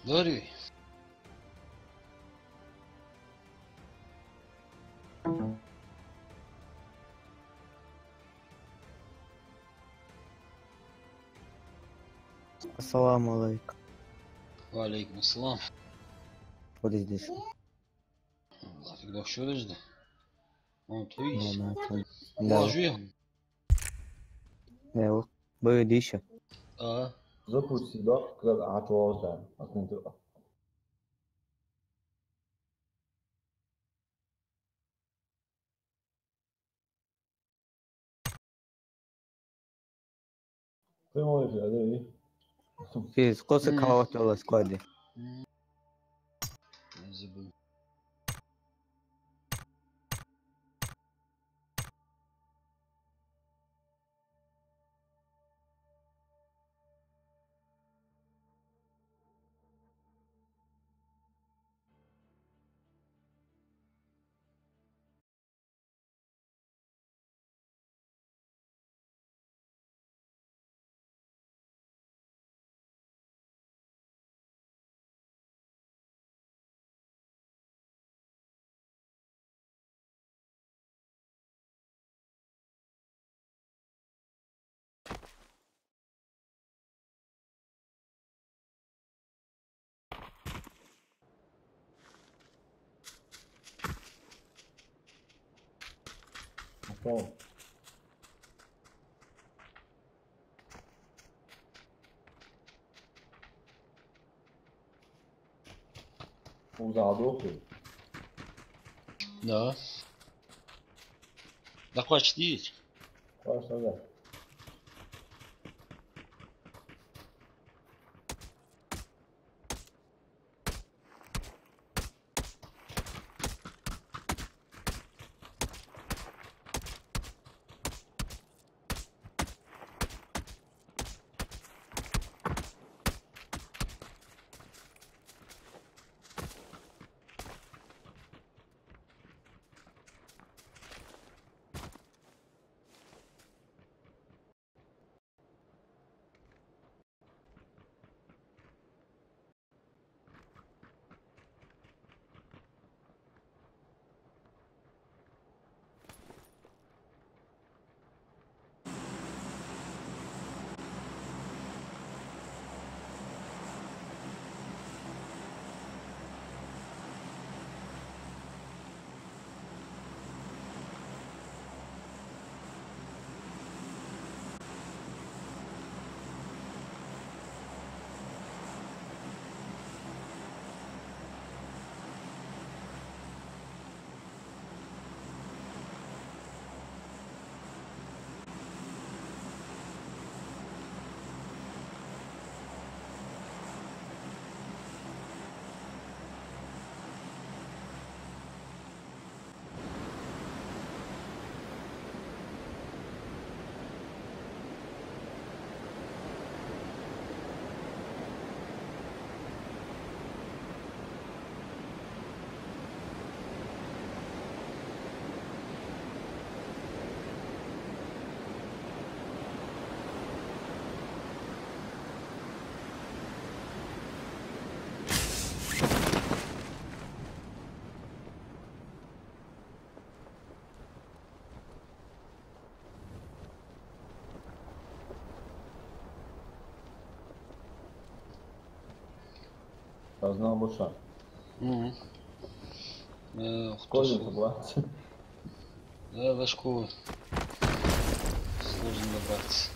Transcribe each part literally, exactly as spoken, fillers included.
Дари. Ассаламу Ӏалайкум. Ва Ӏалайкум ассалам. Фу деш дий шо? Аллах, фиг дохшо деш да. Он туй. Ма, ма, туй. Да. Ма, жуй. Э, о, бай дий шо? А. Запусти, да, как а то, да. Посмотри. Прямой эфир, да, и? Физ, кхо саг хьалвахталла складе. М. Забыл. Охо. Уза дохуй. Да. Да, кхоачаш дий? Кхоачаш, да. Познал больше. Мгм. Э, кто школьница же была? Да, за школу. Сложно добраться.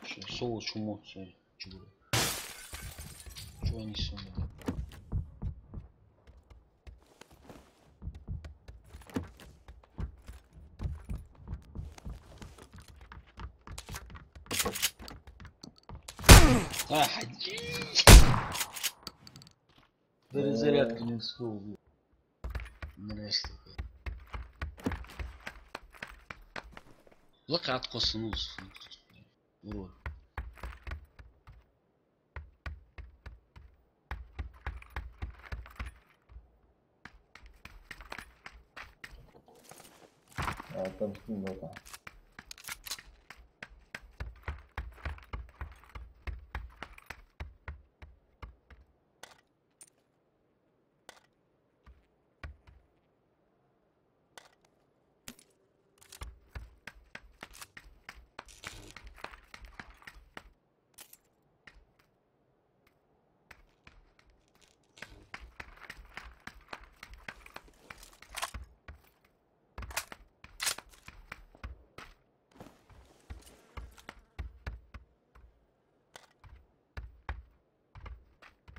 Чё, соло, чё, мо, чё, чё, чё они сегодня? А, ходи. Перезарядка не успел, блин. Нравится такое. Лакат коснулся. Урод. А, там скин был, да.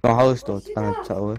Ма хьалаш тоху, цхьана ца а вай.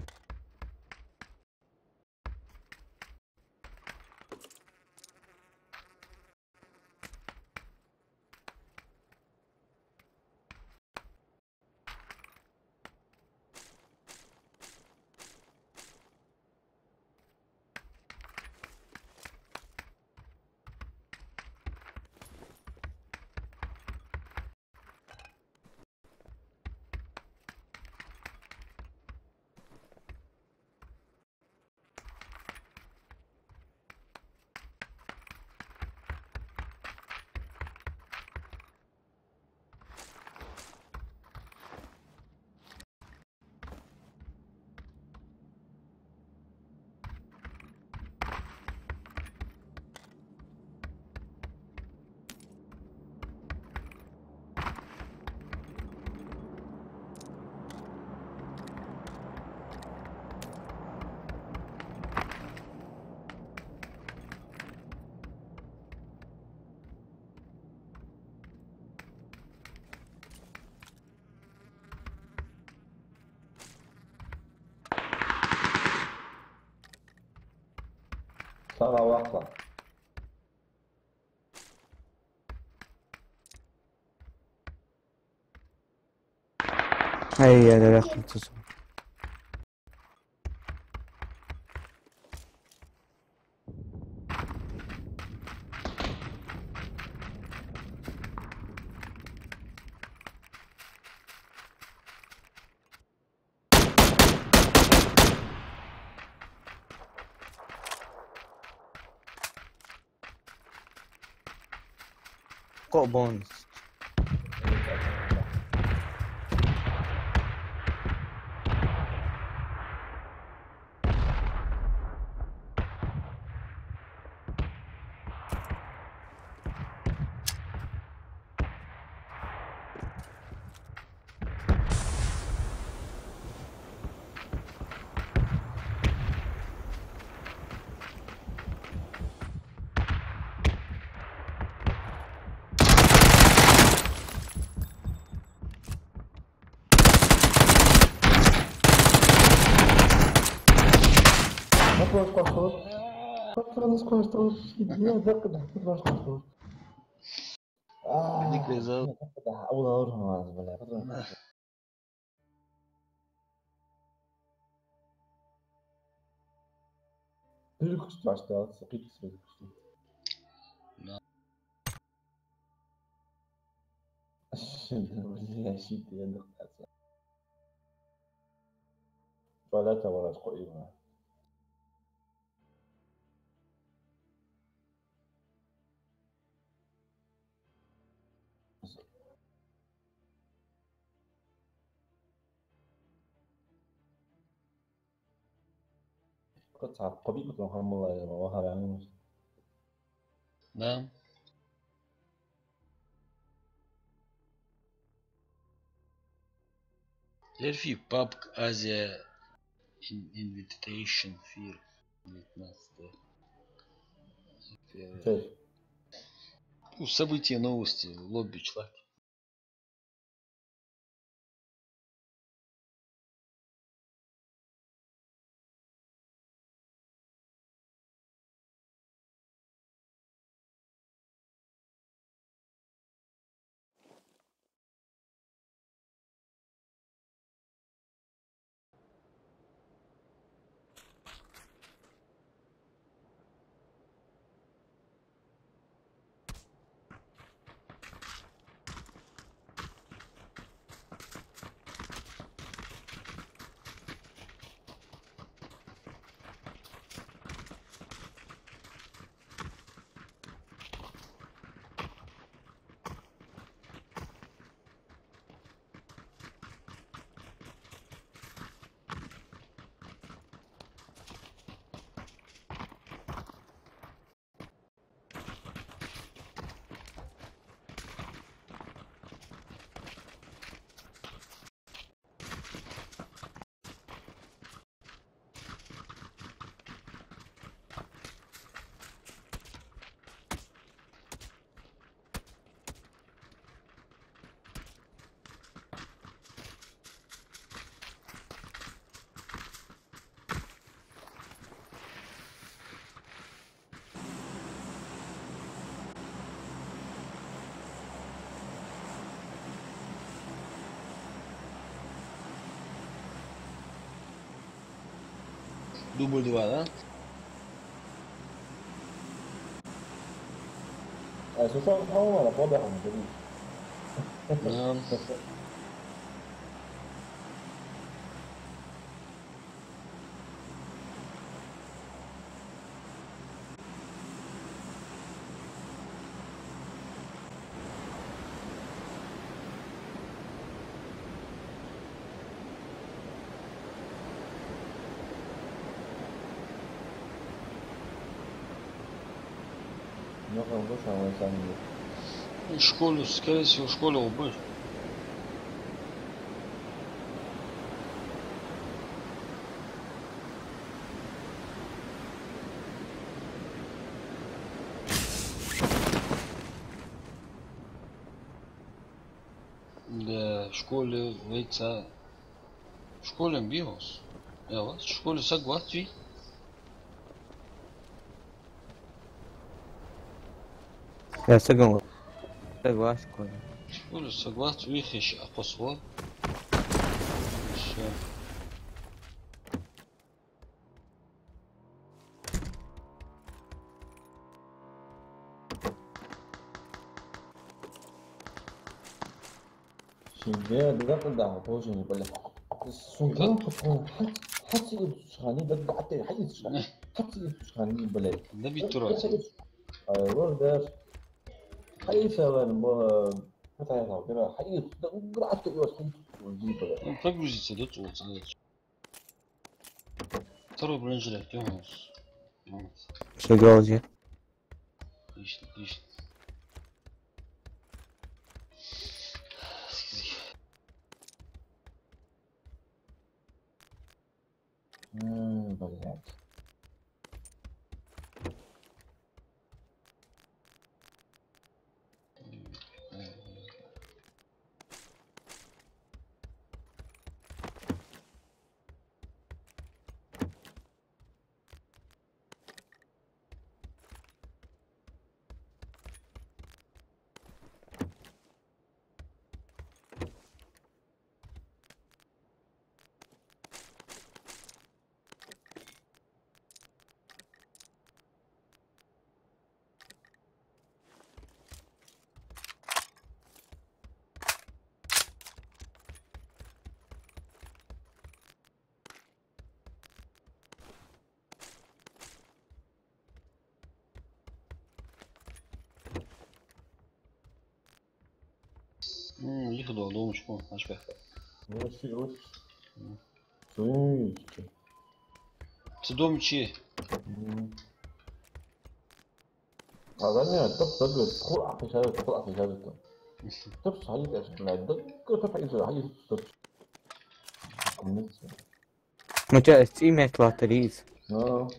Сага ваккха. Ай, я, я, я, я. Got bones. Патронаш кхоачаш. Патронаш кхоачаш. Иди, я, дакъа, патронаш кхоачаш. А, Ник везал. Да, ула ура, бля, патронаш кхоачаш. Билгаш башта, сакъикс билгаш. Да. Бля, шийтта я дакъа. Туалета вараш кхоъ ма. Кхы цхьа кхоби патон хамала я, ма вахара. Да. Эрфи пабг Азия ин-, Invitation Fear девятнадцатое. Окей. У события новости, лобби чувак. Дубль два, да? А, слушай, а, ладно, подохну, бери. Да. Ну, хорошо, а он сам не... Школу, скорее всего, школу убыл. Да, школе вайца. Школе бихус. Яла, школе саг вац вий? Я саг вац. Саг вац школе. Школе саг вац вий, хиш акхус ва. Всё. Шин бе, дагадагӀа положение, бля. Сун ган хатун, хат, хат сиир сухани, даг гатте, хат сиир сухани, хат сиир сухани, бля. Да битура. Ай, лор даш. Хай салан, бо, хата я, бира, хай, да, гра, ат, ё, хай, ди, бля. Ну, прогрузится, да, цо, цо. Второй бронежилет, тёмус. Всё, галди. Отлично, отлично. М, блядь. М, лихо дола домашка, аш бехка. Вообще, вообще. М. Слышите? Цу дома чу. М. А, да не, топ, топ, тхо ахи шарит, тхо ахи шарит. Топ, шарит, аш, блядь, да, топ, ахи шарит, топ. Ну, у тебя есть имя, Клатарис. Ну.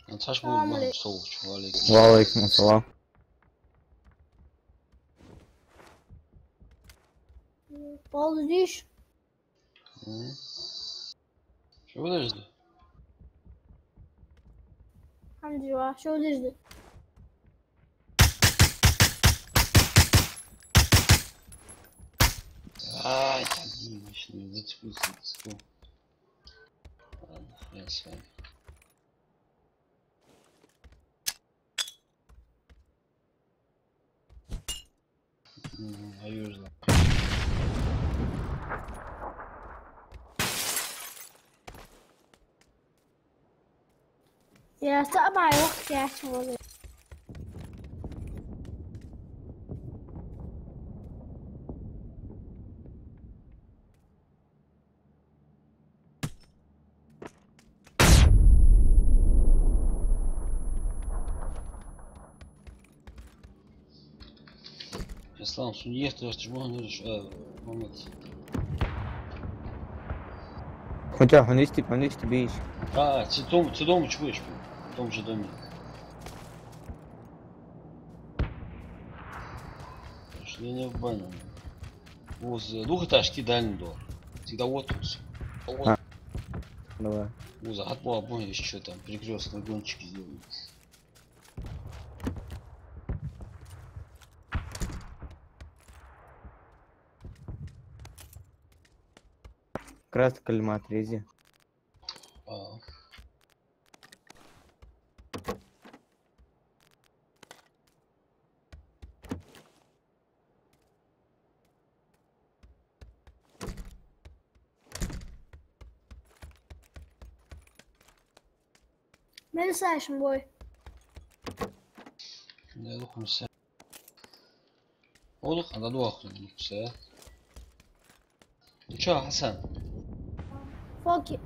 Ансаш бу... Салам алейкум. Ва алейкум салам. Павлович. М? Чё, подожди. Алхамдулиллах, чё, подожди. Ай, иди, вечно зацепился, зацепил. Ладно, хрен с вами. Мгм, аюзла. Я сама ёх, я чего. Ислам, суньех тӀехьа чу ма хьанараш, а, Мухаммад. Хотя, хьанисти, хьанисти бийш. А, цу дом, цу дома чу бийш. Том же доме. Пошли не в баню. Уз двухэтажки дальний дом. Всегда вот тут. Вот. А. Давай. Ну, захат бабу, ещё там перекрёстный гонщик сделаем. Красный калимат, рези. А. Мел саша, мой. Не лукмуса. Олух, ана дуаху лукмуса. Чё, Хасан? Фоки.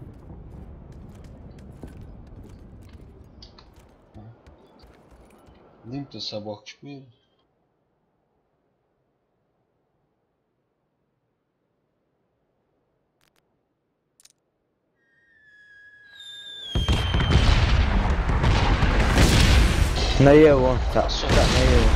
Дым ты собак чпи. Наело. Так, так, наело.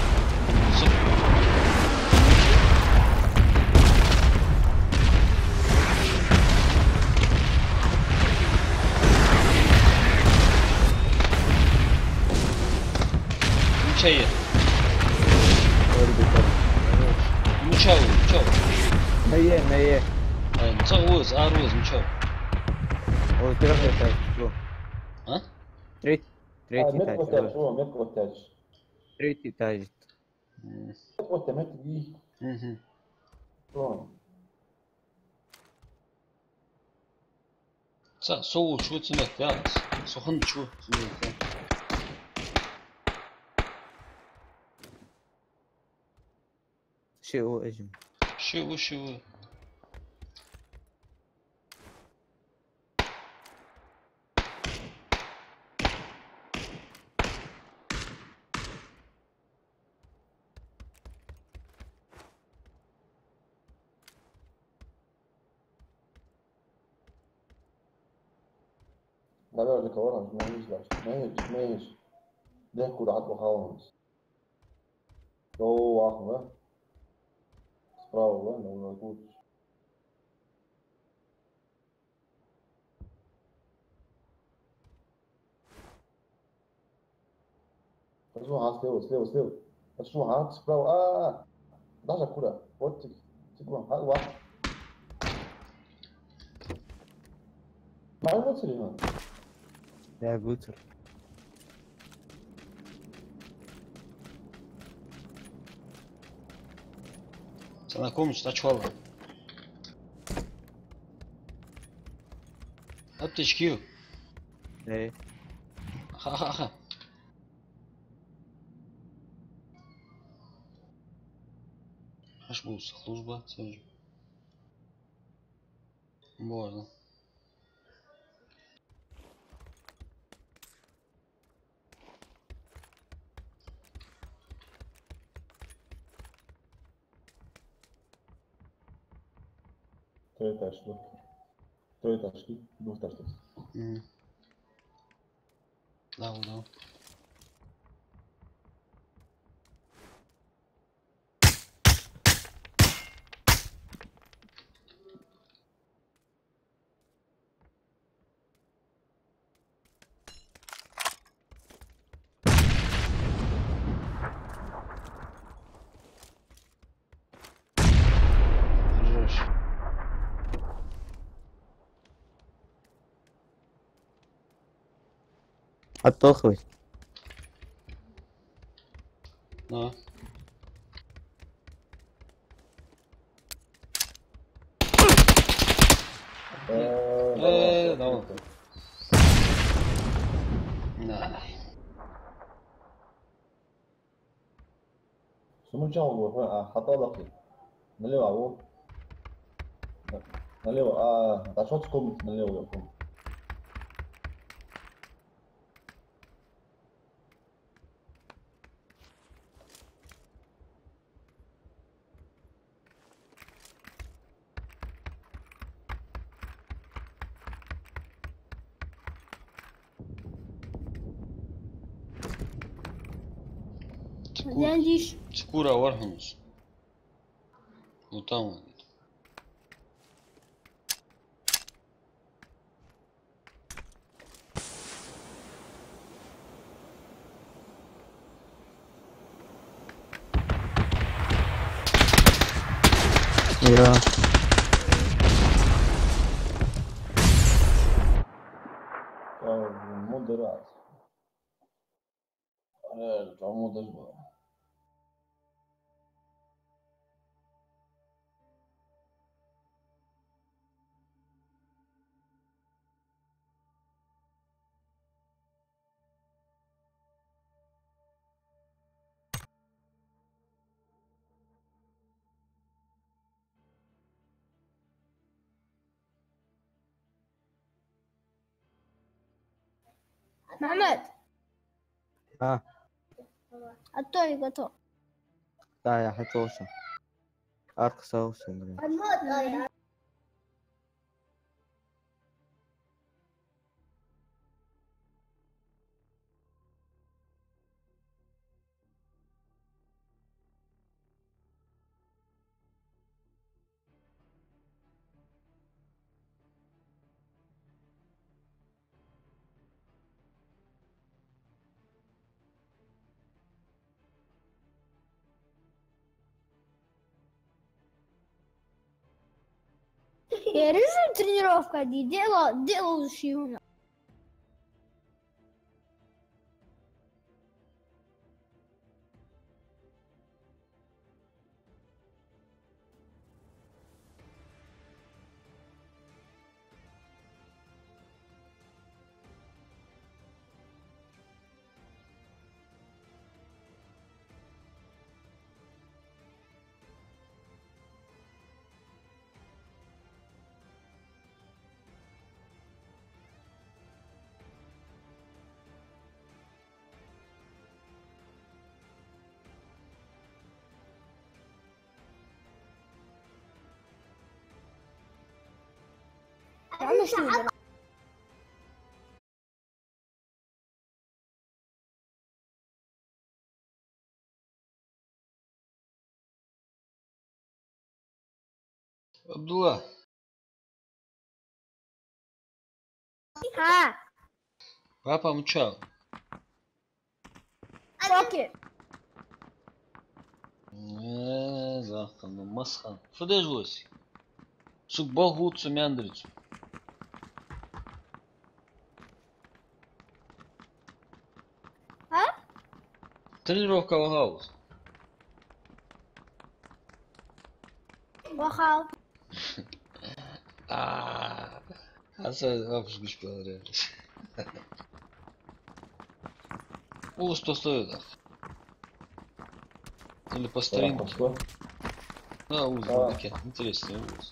Ничего. Мичав, мичав. Мае, мае. Ай, ца уз, ар уз, мичав. Ой, трёхэтажный, чё? А? Третий, третий этаж. Мет квартаж, чё, мет квартаж. Третий этаж. Мет квартаж, мет ви. Мгм. Чё? Ца, со ву чу цунах, я, со хӀанз чу цунах, я. Ши ву, эжим. Ши ву, ши ву. Наверное, кого-то, знаешь, знаешь. Знаешь, знаешь. Да, куда-то похавал. О, вахна. Справа, да? Ну, ну, тут. Пошёл, ага, слева, слева, слева. Пошёл, ага, справа. А, а, а. Даже куда? Вот ты. Типа, а, ва. Май вот серьёзно. Я гуцер. Знакомый, что чё? Аптечки. Эй. Ха-ха-ха. Аш бу служба, служба. Можно. Трой этаж, да? Трой этаж, двухэтажный. Мгм. Да, да. Хорош. Оттолкнись. Ну. Э, давай. Э, давай. На. Сумучал, а, хата лакхи. Налево, а, во. Налево, а, дошёл в комнату, налево, я помню. Цкура вар хьона из. Ну, там он. Я. Э, мудар аз. Э, то мудар ба. Мухьаммад. А? А то и готов. Да, я хотел. Арксаус игры. Я решил тренировка, ди дело, дело ушивна. Абдулла. Ха. Папа мучал. Окей. Э, захкан, масхан. Фу деш ва из? Цу бахут цу мяндрицу. А? Тренировка вахал. Вахал. А, а со вопрос гуш понравилось. Ус то стоит, да? Или по старинке? Да, ус, да, интересный ус.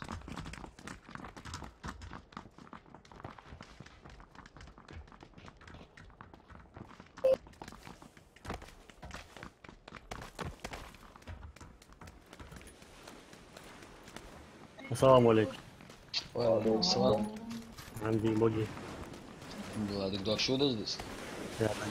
Ассаламу алейкум. Ва алейкум салам. Анди боги. Была, так дальше удалось? Я так.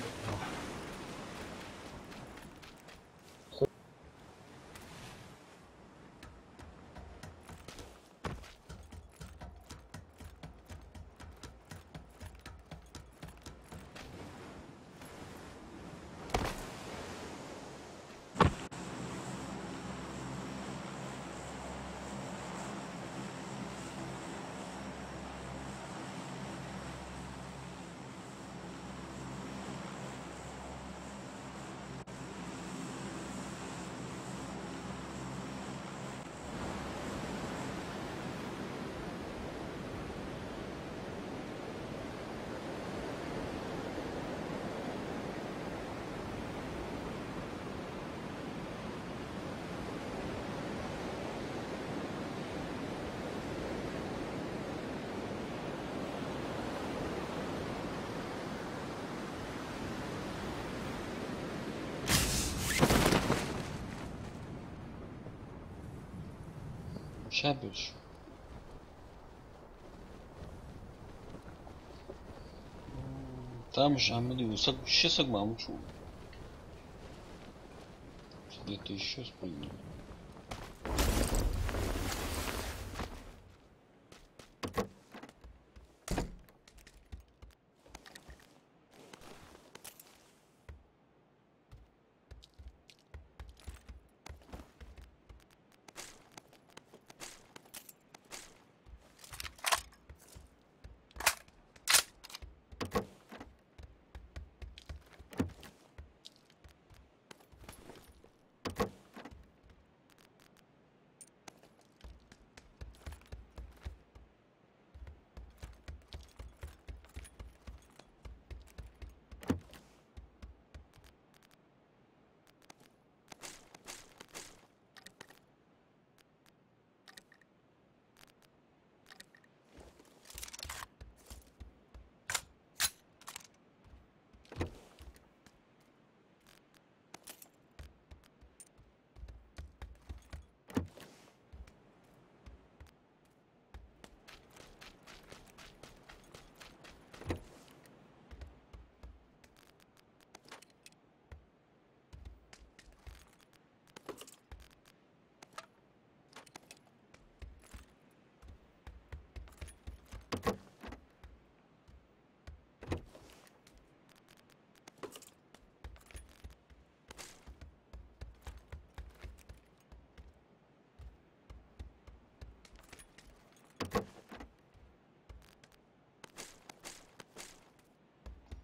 Шабаш. Там же Амади, саг, ши саг ма мучу. Где-то ещё спрыгнул.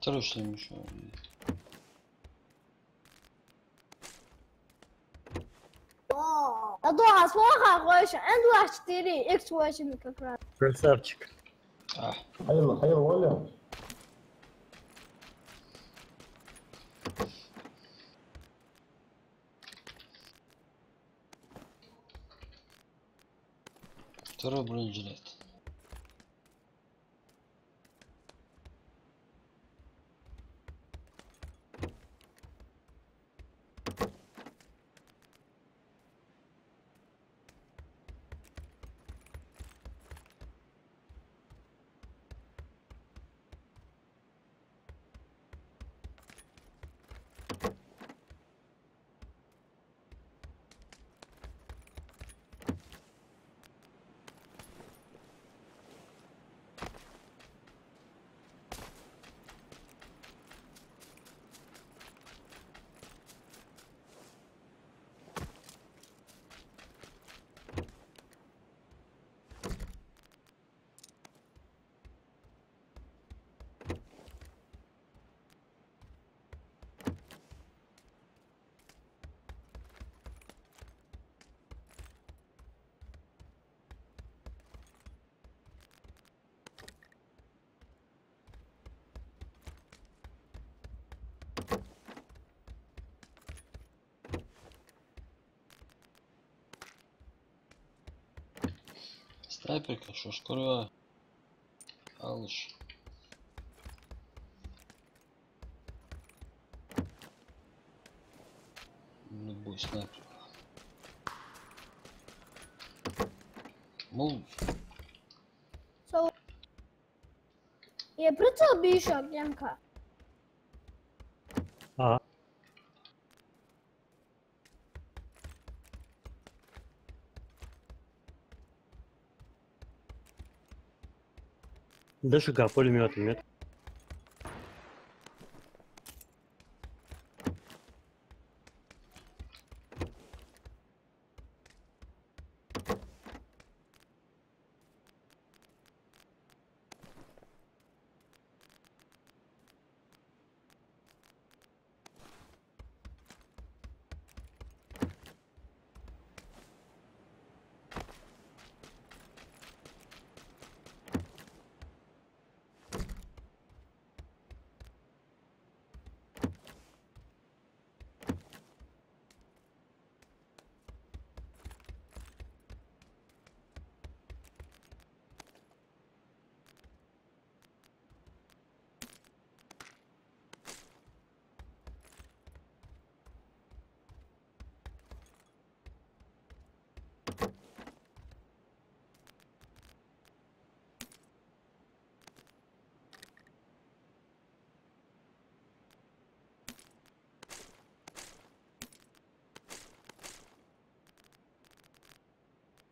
Срочно ещё. О, а то а слаха хочешь, М двадцать четыре, Икс восемь как раз. Красавчик. А. Хайр, хайр, Оля. Второй бронежилет. Снайперка, шо шкурва? Алыш. Любой снайпер. Мол. Со-, я прицел бийшок, Янка. А. Да шуга пулемёт, нет?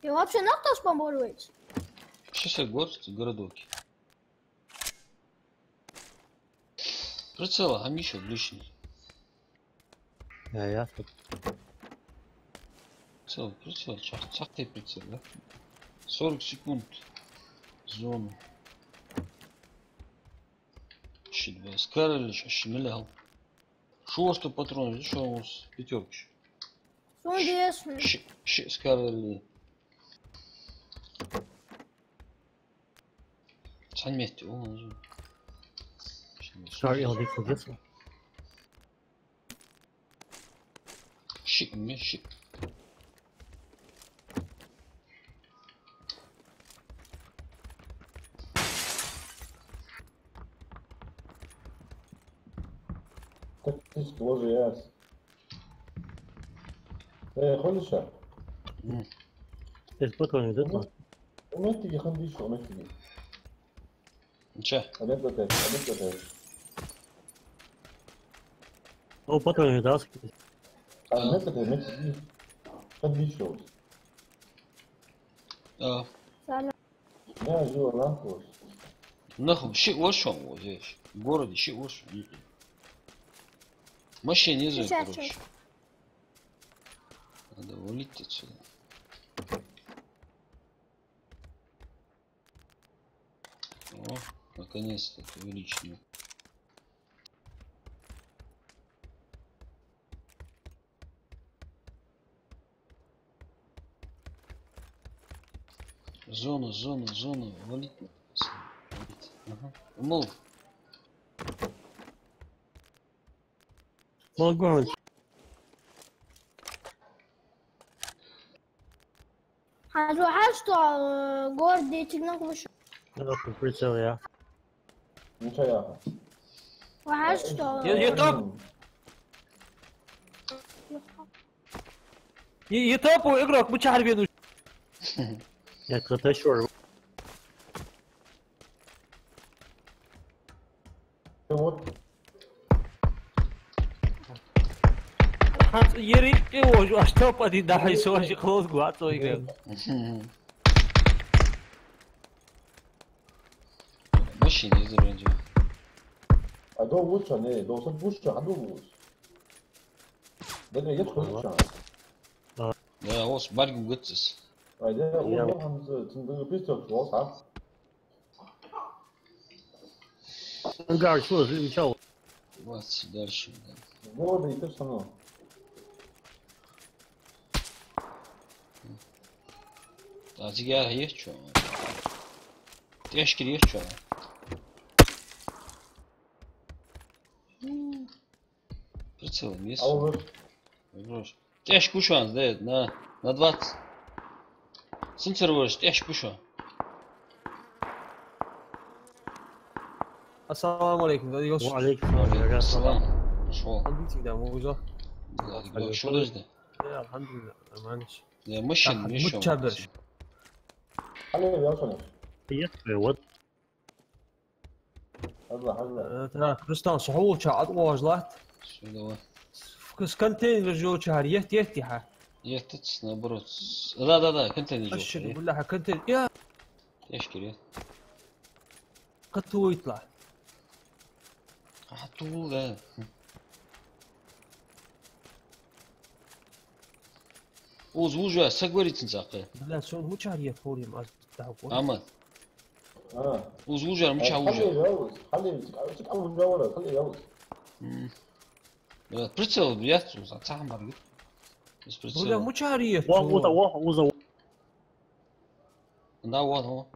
Ты вообще нахуй спамборуешь? Что за город, городок? Прицел, а Миша лишний. Я, я. Прицел, прицел, чах-, чахтай прицел, да? Сорок секунд. Зона. Ши два. Скарали, ши миллион. Шо, что патрон, видишь, он с пятёрки. Сона деза. Ши, ши скарали. Цхьан метте, о, он же. Ши, ши. Ши, ме, ши. Так, ты тоже яс. Э, ходишь, а? М. Ты спокойно, да? Умеете, умеете, я ходишь, умеете. Ничего. Один по пять, один по пять. О, патроны, да? А, нет, это, нет, нет. Ходишь, вот. А. Салам. Я живу нахуй. Нахуй, ши вош он вот здесь. В городе ши вош. Машина не знаю, сейчас, короче. Сейчас. Надо валить отсюда. О, наконец-то это увеличено. Зона, зона, зона. Валить. Валить. Ага. Мол. Мол гонит. Хьажа, хьажа, что, э, город дейтиг нах луш. Да, прицел я. Ну что я? Хьажа, что. Я, я топ. Я, я топ игрок, мы чарвину. Я кто-то ещё. Вот. Хьанз ери, э, о, аш топ один, да, хай, со, аш хлоз гуа, то игра. Машина из вроде. А до лучше, не, до сад лучше, а до лучше. Да, не, я тоже. Да, ос, баргу гыццис. А, да, я, о, Хьанз, ты, ты пристёк, ос, а? Ангар, что, замечал? Вот, дальше, да. Годы и то, что оно. А, тигар есть что? Тяжкий есть что? Прицел есть. А у вас? Хорош. Тяжко шанс, да, на, на двадцать. Сенсор вырос, тяжко шо. Ассаламу алейкум, да, Йосиф? Ва алейкум салам, я Салам. Шо? Андитик, да, мы уже. Да, да, шо даже, да? Да, альхамдулиллах, нормально. Да, машин, Так, мешок. Мучаберш. Алло, я Саня. Приветствую, вот. Хьажал, хьажал. Э, так, Рустам, со хьо волча Ӏад вожлат. Всё, давай. С контейнера жоча хьар етт, етти хьа. Етт, наоборот. Да, да, да, контейнер жоча. Ашши, бля, хьа контейнер. Я. Тяжкий. Катуйтла. А, тул, да. Уз вужа, согласиться цакъе. Бля, со мучар я, хурим, аз. Амма. А. Уз вужар, мича вужар. Хьале, хьале, цкъа, цкъа вужа вара, хьале, яуз. М. Э, прицел яц уз, а цахам баргит. Из прицел. Бля, мучар я. Ва, уза, ва, уза. Да, вот, вот.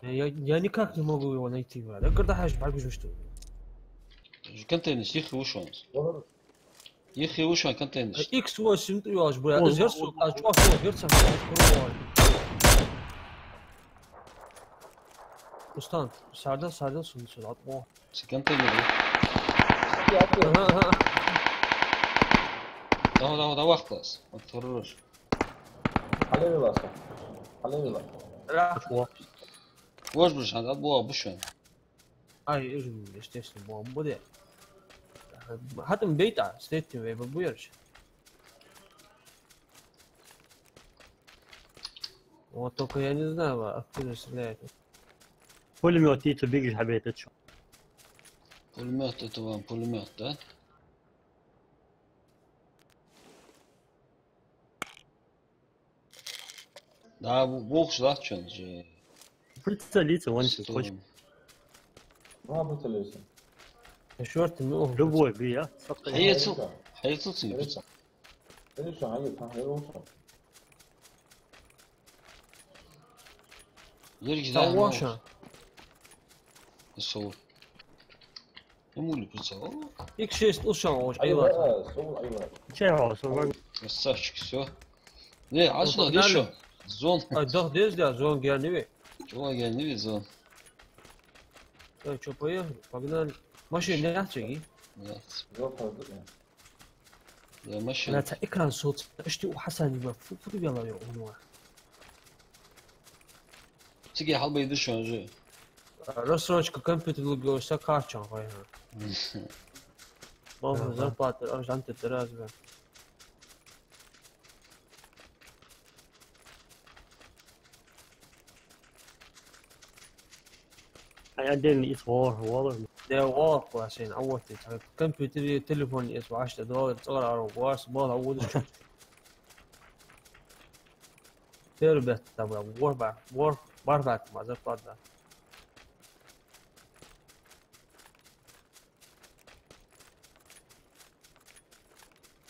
Я, я, я никак не могу его найти, брат. Я когда хаш бабу что ли? Контейнер, сих вышел. Их и вышел контейнер. Икс восемь ты ешь, брат. О, это зеркало, о, а чё, о, зеркало, открывай. Рустам, сардал, сардал, сюда, сюда. О. Контейнер. Ага, ага. Давай, давай, давай, класс. Открываешь. Хьале виласа. Хьале вила. Ра. О. Вож бу шан, ад бу, бу шан. Ай, ир, естественно, бу, бу де. Хатам бейта, стетти вей, бу, бу ярш. Вот только я не знаю, откуда стреляет. Пулемёт, и ты бегишь, а бейта, чё? Пулемёт, это вам пулемёт, да? Да, бу-, бухаш латчун же. Прицелиться, вон Что? Хочешь. Ну, а прицелиться. Чёрт, ну. Любой, бей, а? Хьаецал, хьаецал цигица. Или что, хьаец, а, хьаец, что? Ерги Та да, ну. Ваша. Исо. Ему ли прицел? Икс шесть ушан, уж айла. Э, сол айла. Чего, сол? Красавчик, всё. Не, а Ну, что, погнали. Ещё? Зон. А, да, здесь, да, зон, я не ви. Чего, я не вижу зон. Э, чё, поехали? Погнали. Машина не отсеги. Нет. Зон, погнали. Я машина. Ла ца экран соц, ишти у Хьасани ба фу-, фу вела ё, у нуа. Цига хьалбай дыш он же. А, рассрочка компьютер лугёшта карточка хой, ха. Мгм. Мама, ага, зарплата, а, жанты ты разве? Ай отдельно из вор, вор. Да, вор, класс, а вот это. Компьютер, телефон из, ваш, да, доллар, цора, а, вор, с, мало, а вот. Первый бет, там, вор, ба, вор, бар, ба, ма, зарплата.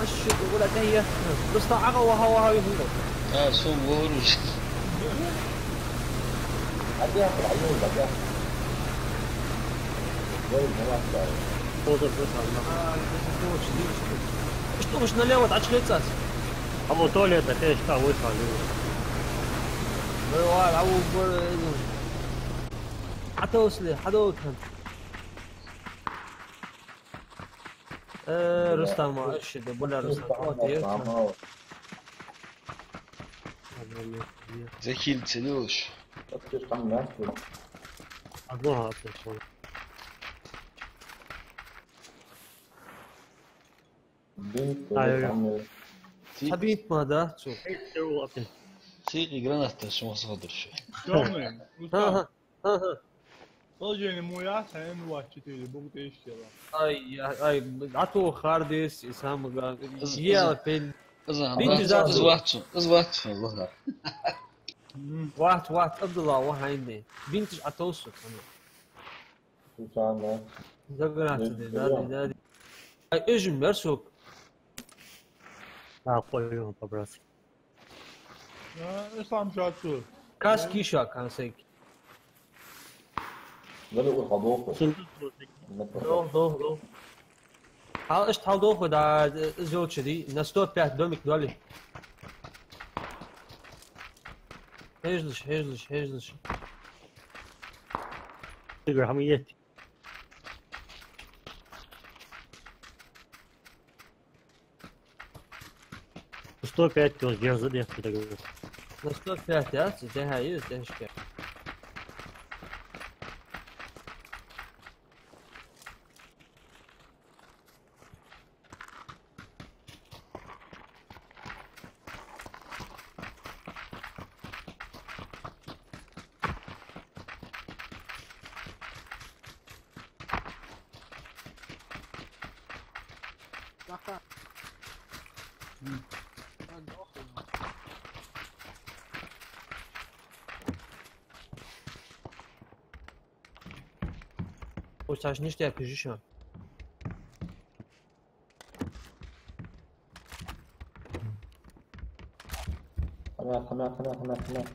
Аш ши вала тӀехьа. Просто Ӏаха ваха, ваха виху. А, сом вохруш. Что уж налево, а что это? А вот туалет, а ты что, вышел? Ну, ладно, а вот, э, а то если, а то вот. Э, Рустам, а, ещё, да, бля, Рустам, вот, я знаю. Захил целюш. Одно, а то что? Бинт, а, я там, э, Хабиб ма, да, цу. Цикъи граната шо садуш. Тёмный. Ага. Ага. Положение муя, а ему двадцать четыре, бог ты ищела. Ай, ай, ай, а то хардис, и сам га-, из-, я из-, пен-, из-, Бинт из-, из-, из-, вахчу, из-, вахчу, из-, вахчу. Мгм. Вахт, вахт, Абдулла, вахайни. Бинташ а то су, тана. Сусана. Заграти, да, да, да. Ай, эжим, мерсук. А, хуй, по-братски. А, ислам шату. Каски ша, кансек. Дали ур хадоху. Син. Дох, дох, дох. Хьал, ишт хьал доху, да, зёлча ди, на сто пять домик доли. Хьежлаш, хьежлаш, хьежлаш. Тигр, хьам ет. Сто пять тоже дерза дерза. На сто пять, а? Здесь, а, есть, здесь. Уж цаш ништяк кижи шо. Хьамя, хьамя, хьамя, хьамя, хьамя.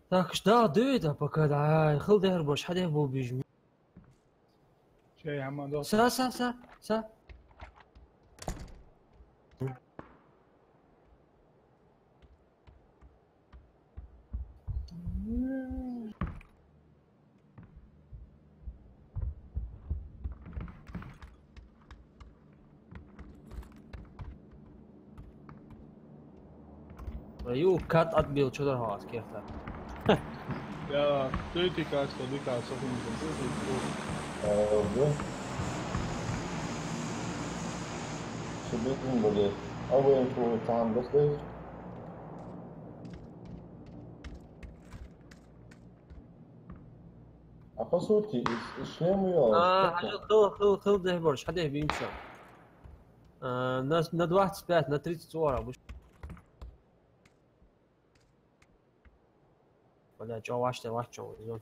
Так, ждал, дуй, да, пока, да, хил дехар бош, хьадех бул бижми. Чай, хьама дох. Са, са, са, са. Ю, кат отбил, чё дорого аз кехта. Я, ты, ты как, что, ты как, что ты не знаешь, что ты. Э, вы? Себе не были. А вы инфу там достаешь? А по сути, из, из шлема я. А, хил, хил, хил, хил дехар бош, хьадех бимца. А, на, на двадцать пять, на тридцать ора, буш. Бля, чё, ваш ты, ваш чё, изон.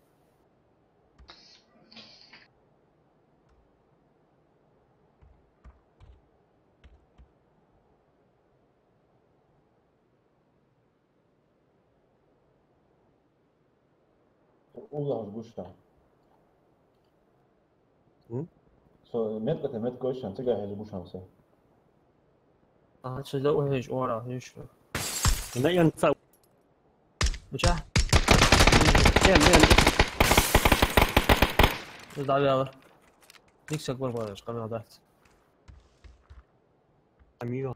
Уллаш гуш там. М? Со метка, метка гуш там, цига хьежа гуш там со. А, цо да ухьежа ора, хьежа. На янца. Мича? Эн, эн. Из давяла. Никса гор бараш, камера дац. Амио.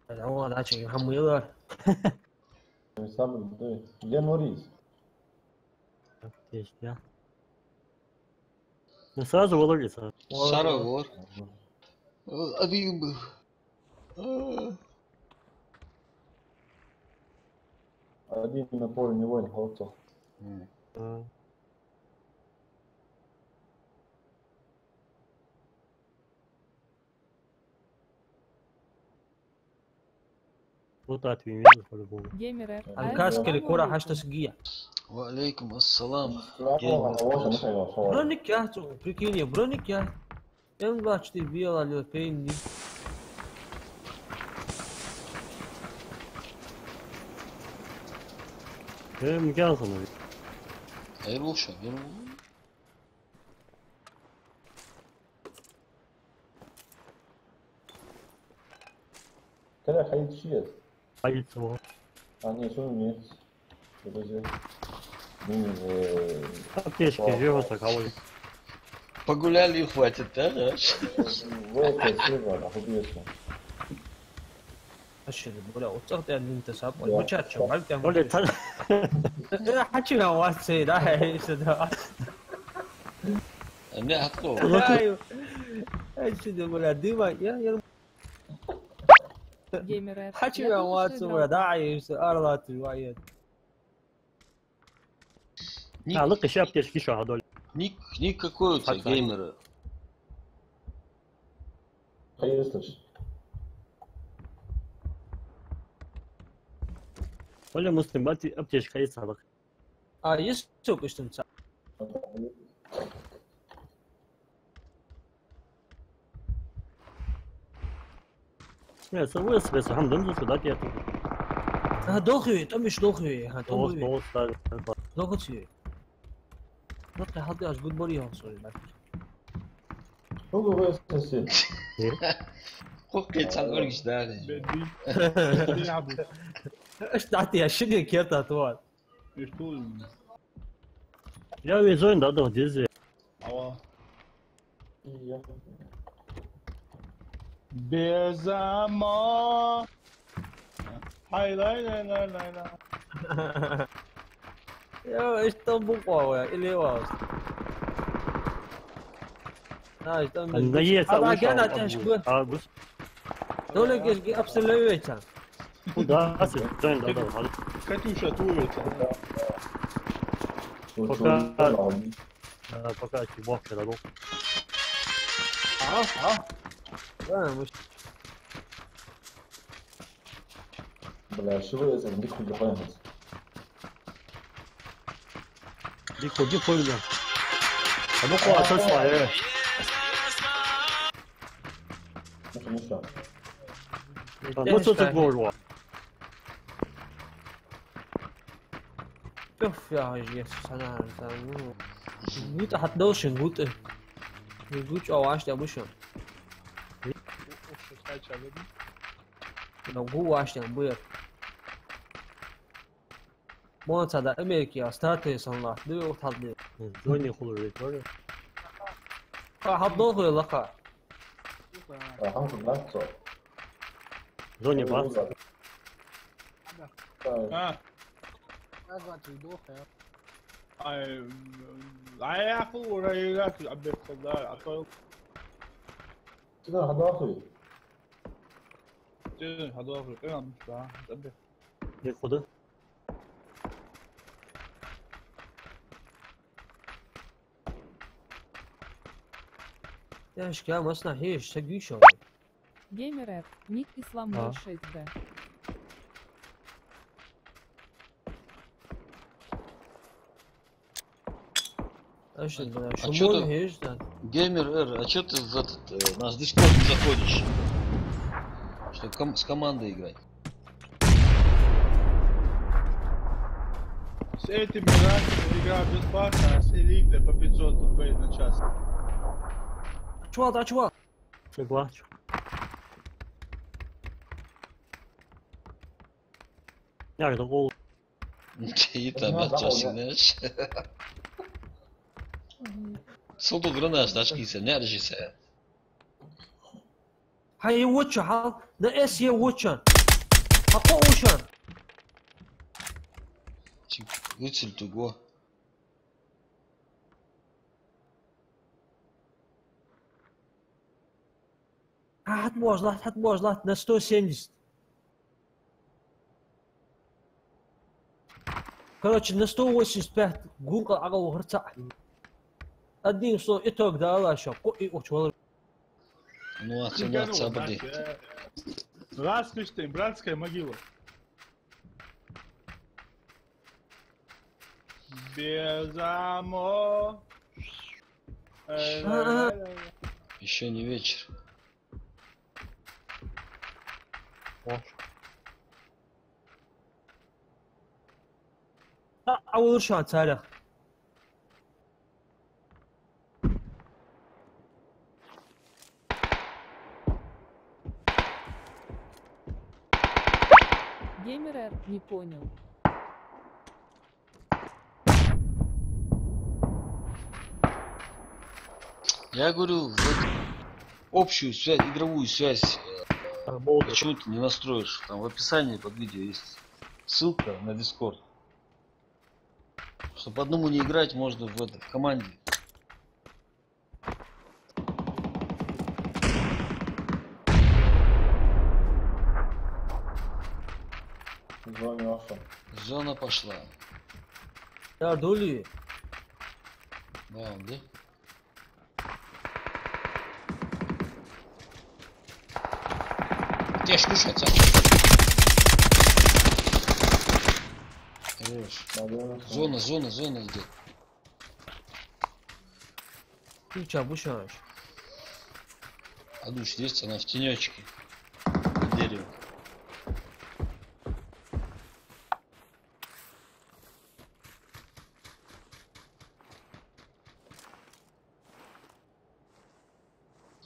Ай, Аллах, да, чё, хамыла. Сам, да. Где Норис? Так, здесь, да. Ну, сразу выловили сразу. Сара вор. Один был. Один на поле неволя, вот. М. А. Ротативный вижу, по-любому. Геймеры. Алкаскали кура хьаштасгия. Ва алейкум ассалам. Геймер. Броник я, цу, прикинь, броник я. М двадцать четыре бела лё пейни. Э, мгянхана. Ай, лучше, ай, лучше. Кара хайт шиес. Хайт сво. А, не, что нет. Подожди. Ну, э, аптечки, слава. Живо так, а вот. Погуляли и хватит, да, да? В это, слева, на хубеску. Ашир, бля, вот так ты один ты сам. Да. Ой, мучат, чё, валь, там. Оля, та- Э, хочу на вас, э, да, э, сюда. А мне открыл. Ай, ай, сюда, бля, дыма, я, я. Геймеры. Хочу я на вас, сюда, бля, да, и всё, арлат, ваед. Ник-, а, лакха шапки, шапки шо хьадоль. Ник-, никакой у тебя геймера. Хайрысташ. Оля Муслим, бати аптечка есть, лакха. А, есть всё, пусть там ца. Не, со вес, вес, хам, дам, сюда, я тут. А, дохуй, там ещё дохуй, а, там дохуй. Дохуй, дохуй, дохуй. Ну, ты хатя аж гудбари, он, сори, да. Ну, вес, вес. Хохкай, цан оргиш, да, не? Бедди. Аш дати, я шиге керта, твар. Ишкул. Я везён, да, да, дизе. Ава. Безамо. Хай, лай, лай, лай, лай, лай. Я, ишта буква, я, или вас. Да, ишта. Надеется, а, лучше гена, а, тяжко. А, гус. Доле геш ге абсолютно. Куда ты? Жан, да, да, да. Катюша, твоя это. Пока. Да, пока чебок, да, ну. А, а. Да, мы ж- Бля, чего я забыл? Дикуди хуйня. Дикуди хуйня. А ну-ка, а что с вами? Ну, конечно. А, ну, что ты можешь? Пёф, я же, сана, сана, ну. Гута хат должен, гута. Не гуч, а ваш, я вышел. Ну, гу ваш, я будет. Мон ца да Америки, а статуя сан ла. Ду вот хат ду. Зони хулу ведь, зони. А, хат дохуй лаха. Аха, да, всё. Зони бац. А. Назад уйду, хэ. Ай, ай, я хулу, ура, я хулу, обед, да, а то. Сюда, хадохуй. Сюда, хадохуй, прям, да, обед. Е куда? Тяжко, масло ешь, сагишо. Геймер Р, ник Ислам, а, ноль шесть Б. А чё, бля, а чё ты, геймер Р, а чё ты в этот, э, наш Дискорд не заходишь? Чтоб ком-, с командой играть. С этими раньше игра бесплатная, а с элитой по пятьсот рублей на час. Чувак, а чувак? Согласен. Я это гол. Чей там отсосинешь? Султу гранаш, дашки се, нержи се. Хай вуча, хал, на эс е вуча. Хапа ушан. Чик, уцил туго. А, хат можна, хат можна, на сто семьдесят. Короче, на сто восемьдесят пять гулка ага ухарца. Один что итог дала, что ко и учвал. Ну, а цена цабади. Раз, братская могила. Безамо. Э, Ещё не вечер. А, а улучшал царях. Геймер Р не понял. Я говорю, вот общую связь, игровую связь э, Работа. Почему ты не настроишь? Там в описании под видео есть ссылка на Discord. Чтобы одному не играть, можно в, этой, в команде. Зона вошла. Зона пошла. Да, дули. Да, да. Теш кушать, а? Хорош. Надо Зона, зона, зона идет. Ты чё, бушаешь? А душ есть, она в тенечке. Под деревом.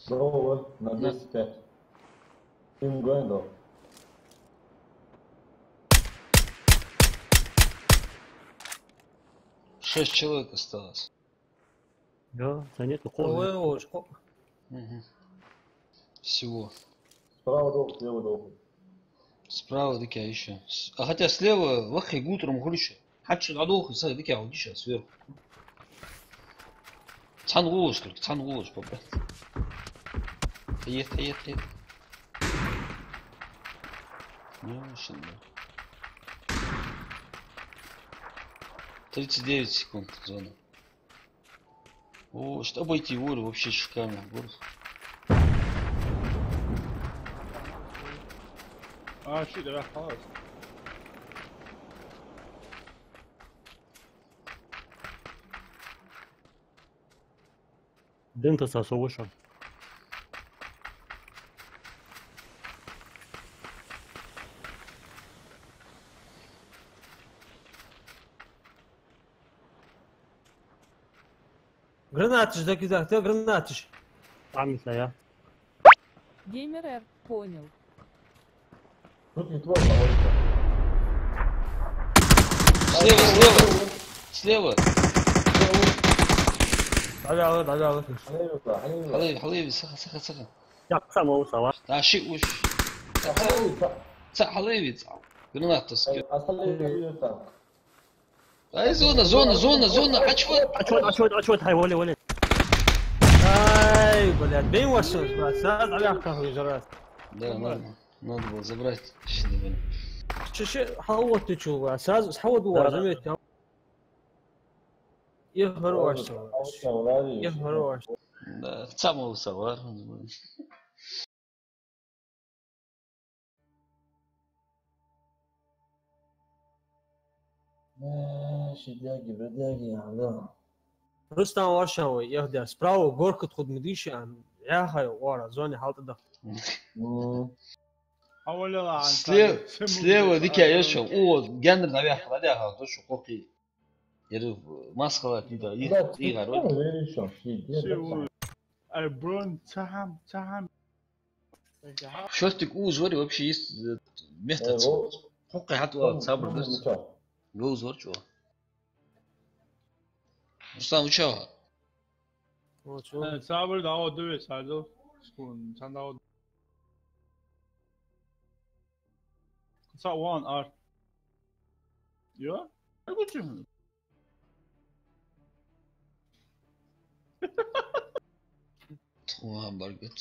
Зона на двести пять. Им гандо. Шесть человек осталось. Да, занятно Ой, холодно. ой, ой. Мгм. Всего. Справа долго, слева долго. Справа дика еще. А хотя слева вахи гутром хулише. Хачу надолго са дика хулише сверху. Цан гулаш только, цан гулаш попа. Ехай, ехай. Ну, машина. Тридцать девять секунд зона. О, что обойти волю вообще шикарно. Город. А, shit, да, хаос. Дым-то сосовыша. Гранаташ закидать, да, гранаташ. Память я. Геймер Р понял. Тут не твой, а вот это. Слева, слева. Слева. Давай, давай, давай. Хлеви, да, хлеви. Халеви, халеви, саха, саха, саха. Я самого сова. Да, ши уж. Хлеви, да. Ца халеви, ца. Граната скид. Остальные там. Ай, зона, зона, зона, зона. А чё? А чё, а чё, а чё, ай, воли, воли. Ай, блядь, бей вас, брат, сразу алях как уже раз. Да, надо, надо было забрать. Щи, наверное. Че, че, хавод ты чё, брат, сразу хавод Да, было, да. заметь, а? Я хорош, А вот там, Владимир. я хорош. Да, самого сова. Э, шидяги, бродяги, да. Рустам Варшавый, я где, справа горка тхуд мидиши, ан, я хай, ора, зоне халта да. Ну, Хавалила, Слева, слева, дика, я шо. О, гендер навяхал, да, ха, то шо кохи. Еру маскала, ти да, и, да, и гарой. Ну, веришь, что шидя, Всего. да. Ай, брон, цахам, цахам. Шортик у зори вообще есть э, место. Э, во- Хоккай хатуа, сабр Ну, дус. ну, чё? Гол зор чё? Рустам, уча? Вот, чё? Э, сабр, да, вот, дуве, садил. Скун, цан да, вот. Са ван ар. Йо? Ай, гучим. Тхуа баргат.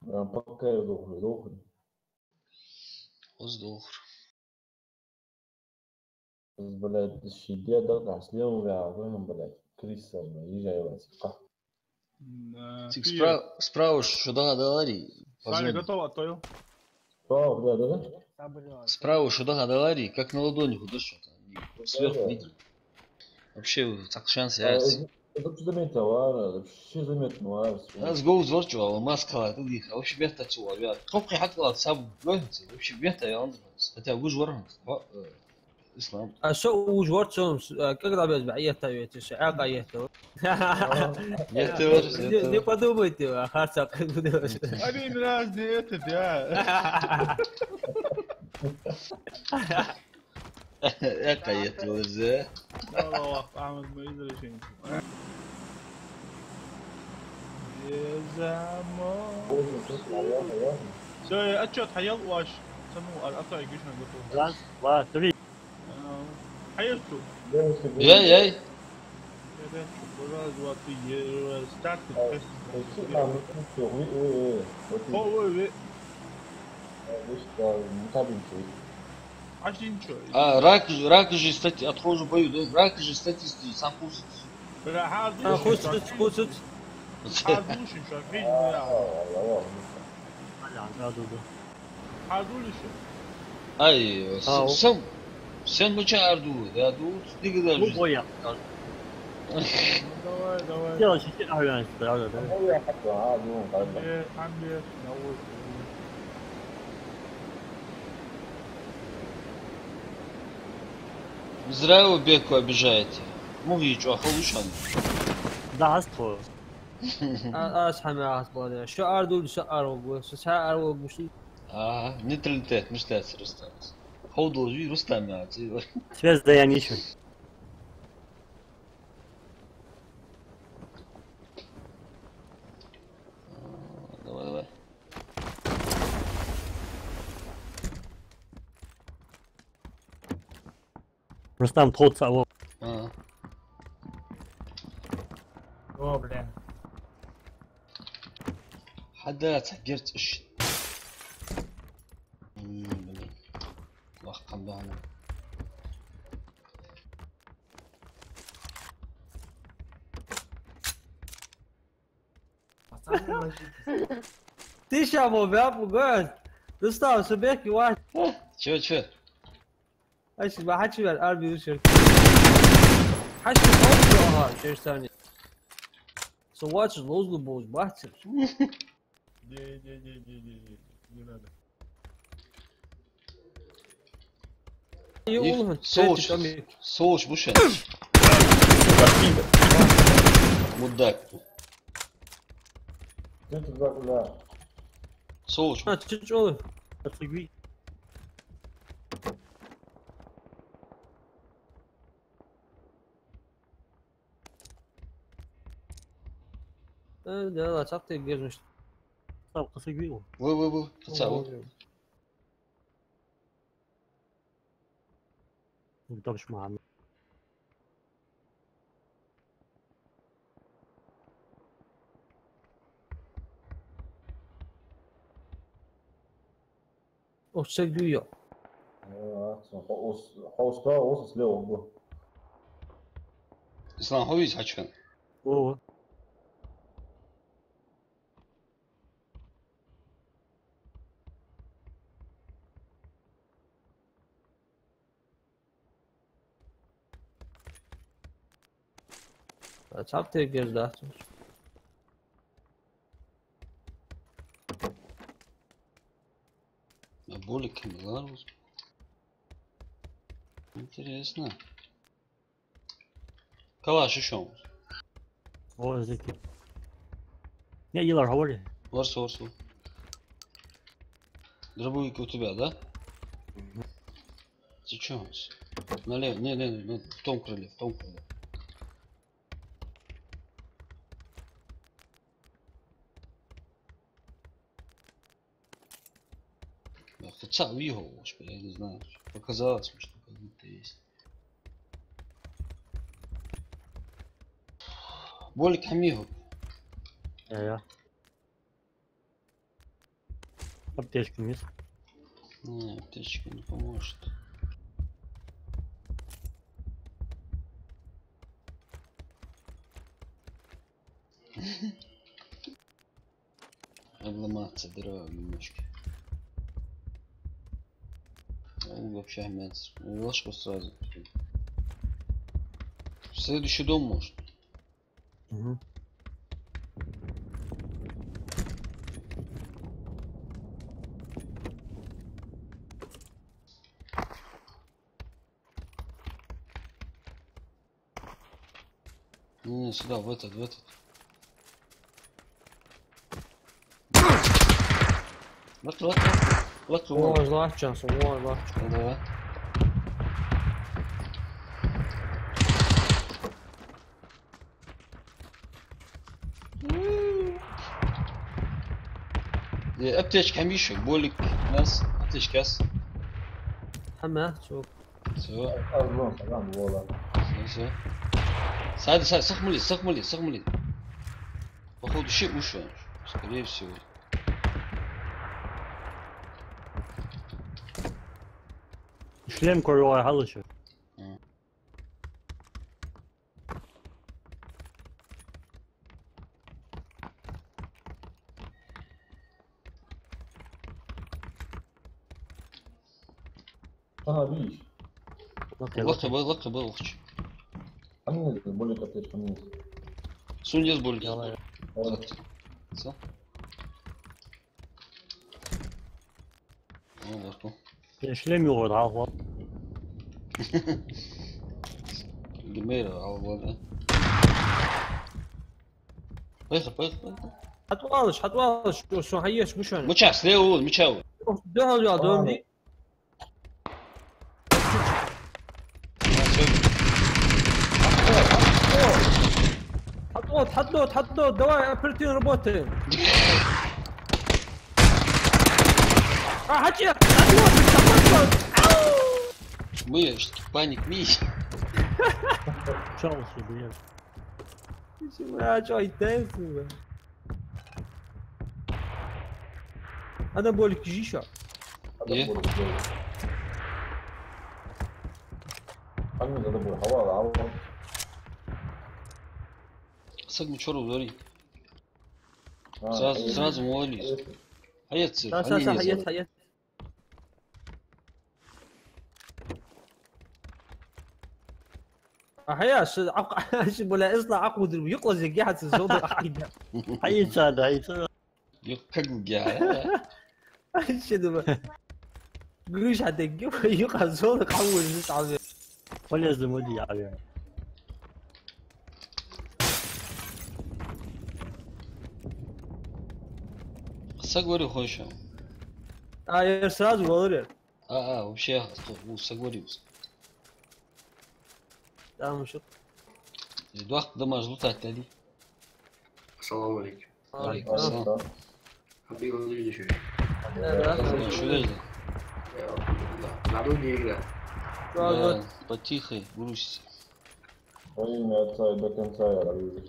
А, пока я дохлый, дохлый. Оздохр. Блядь, шидя, да, да, слева, блядь, крыса, блядь, езжай, блядь, ка. М, э, Тик фи- справа, справа, что да, да, Ларри. Саня, готово, отправил. Справа, да, да, да? Справа шо даха даларе, как на ладони худо что-то. Сверху видно. Вообще, цхьаккха шанс яц. Вообще заметно вар, вообще заметно вар. Аз гов зварчу, а маска ла, ты дих, вообще бетта цу, а я. Топхи хатла, саб, вообще бетта, я он, хотя бы жвар, Ислам. А шо уж варчу, а, как раз бе, я та ведь, ша, а, я та. Не подумайте, а, харца, как бы. Один раз не это, да. Экъа етталарзе. Аллаху акбар, Ахмад, мы изрешим. Езамо. Всё, я отчёт хаял ваш. Цану, а, а то я гишна готов. Раз, два, три. А, хаял ту. Яй, яй. Раз, два, три, е-, старт. О, ой, ой. Аш дин чо? А, рак, рак же стати-, отхожу бою, да? Рак же статистики, сам кусац. Бля, хьардуш. А, кусац, кусац. Хьардуш, шо, хьи, бля. Аля, да, да, да. Хьардуш. Ай, с-, сам, сам мыча арду, да, ду, дига даже. Ну, боя, скажем. Давай, давай. Дело чуть-чуть, а, да, да, да. Э, там, э, на улице. Зря вы Беку обижаете. Муги чё, халушан? Да, аство. А, а, схьа ма ас бода. Шо ардул, шо арвуг, шо ца арвуг, муш. А, нейтралитет, муш лаьца Рустам. Ховдал жи Рустам яц. Связь да я ничего. Давай, давай. Рустам, тхоца, алло. А. О, бля. Хьадац, герц иш. М, блин. Вах, къамбана. Ты ща мой вяп, гад. Рустам, собеки вач. Чё, чё? Ай, си бахачи вял, арби ушер. Хачи хачи, ага, чё сани. Со вач лозлу боз бахтер. Не, не, не, не, не, не, не надо. Ё, Их, улан, солш, третий томик. Солш, бушен. Мудак. Солш. А, чё, чё? Отсыгви. Э, да, ла, цакъ тӀа гезмаш. Сав кхасаг виъ. Во, во, во, кхаца, во. О. Дабш ма хӀама. Ох, чек дуй, йо. Э, хо-, ус-, хо-, уста, ус слева угу. Ислам, хьо виз хьачхан? О. А цхьаькха тергеш дац уж. А болик хӀама ларус? Интересно. Калаш ишом. О, зики. Не, Илар, говори. Варсу, варсу. Дробовик у тебя, да? Мгм. Ты чё? Налево. Не, не, не, не, в том крыле, в том крыле. Ах, ты ца выиграл, я не знаю. Показалось мне, что как будто есть. Болик хьамиху. Я, я. Аптечка есть? Не, аптечка не поможет. Обломаться дорога немножко. Ну, вообще, мец. Ну, ложку сразу. Следующий дом, может. Мгм. Не, сюда, в этот, в этот. Вот, вот, вот. Вот, вот. Вож лахчан, со, вож лахчан. Да, да. Э, аптечка хьамиша, болик, нас, аптечка ас. Хьама, чё? Всё. Аз вон, салам, вола. Всё, всё. Сади, сади, сахмали, сахмали, сахмали. Походу, ши уши, скорее всего. Шлем корова халыша. А. Ага, видишь. Лакха, лакха, лакха, лакха. А мне более капец, а мне. Сунь ез более. Давай. Давай. Всё. О, лакха. Я шлем югӀа дӀахо. Гимера алгӀа, да? Поехали, поехали, поехали. ХьатӀавалаш, хьатӀавалаш, со хьаеш гуш ван. Мича, слева вон, мича вон. Духьал вал, дом ди. ХьатӀод, хьатӀод, хьатӀод, давай, оперативно работаем. А, хьачи, хьатӀод, хьатӀод. Ау! Мы, что, паник, ми? Чё он себе? А, чё, и тенс, бля? Анаболик жи шо? Е. Анаболик жи. Анаболик, хавал, хавал. Саг мичара вари? А, сразу, э, сразу молись. Э. Хьаец, са, са, са, хьаец, хьаец. А хьаяш, а, а, ши, бля, исла акъудри, юкъла зиги хьаца зода ахида. Хьаица, да, хьаица. Юкъ как гугя, а? Ши, да, ба. Гуш хьадеги, юкъа зода хьавур, зис хьавур. Полезно моди, я, я. Саг вари хойша. А, я сразу валаре. А, а, вообще, у, саг вари ус. Там ещё. Э, дохк дамаж лутать дали. Ассаламу алейкум. Алейкум ассалам. Хабиб, он видишь? Да, да. Что это? Да, на другие игры. Да, да. Потихо, грусть. Во имя Отца и до конца, я говорю.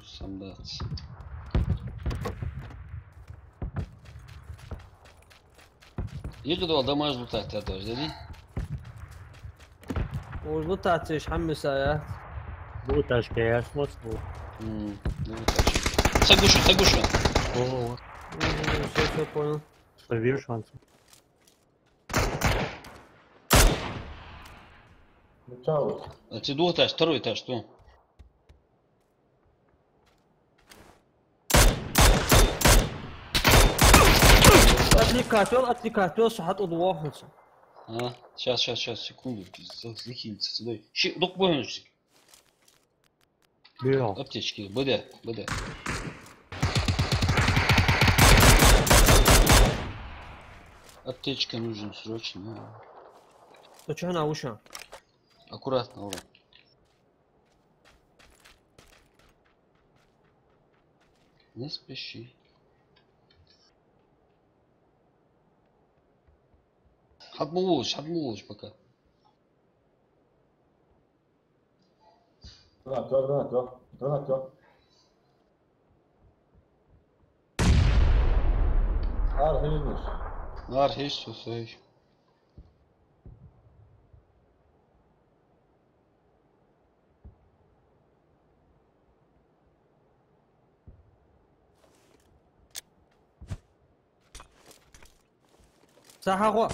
Сам дац. Игра два дамаж лутать даже, да? Уж лутать еш хьаммиса, я. Луташка я, смотрю. М, луташка. Сагушу, сагушу. О. Мгм, всё, всё, понял. Что, вижу шансы? Ну, чё? А ты двух этаж, второй этаж, что? Отвлекать вел, отвлекать вел, шо хьатӀа удвохнуца. А, щас, щас, щас, секунду, захилиться сюда. Щи, док бонусик. Бегал. Аптечки, Б Д, Б Д. Аптечка нужен срочно. Ты чё, она ушла? Аккуратно, ура. Не спеши. ХьатӀа ма вулаш, хьатӀа ма вулаш пока. Гранат, гранат, гранат. Ар хьежаш. Ар хьежаш, всё, всё. Сахьахо.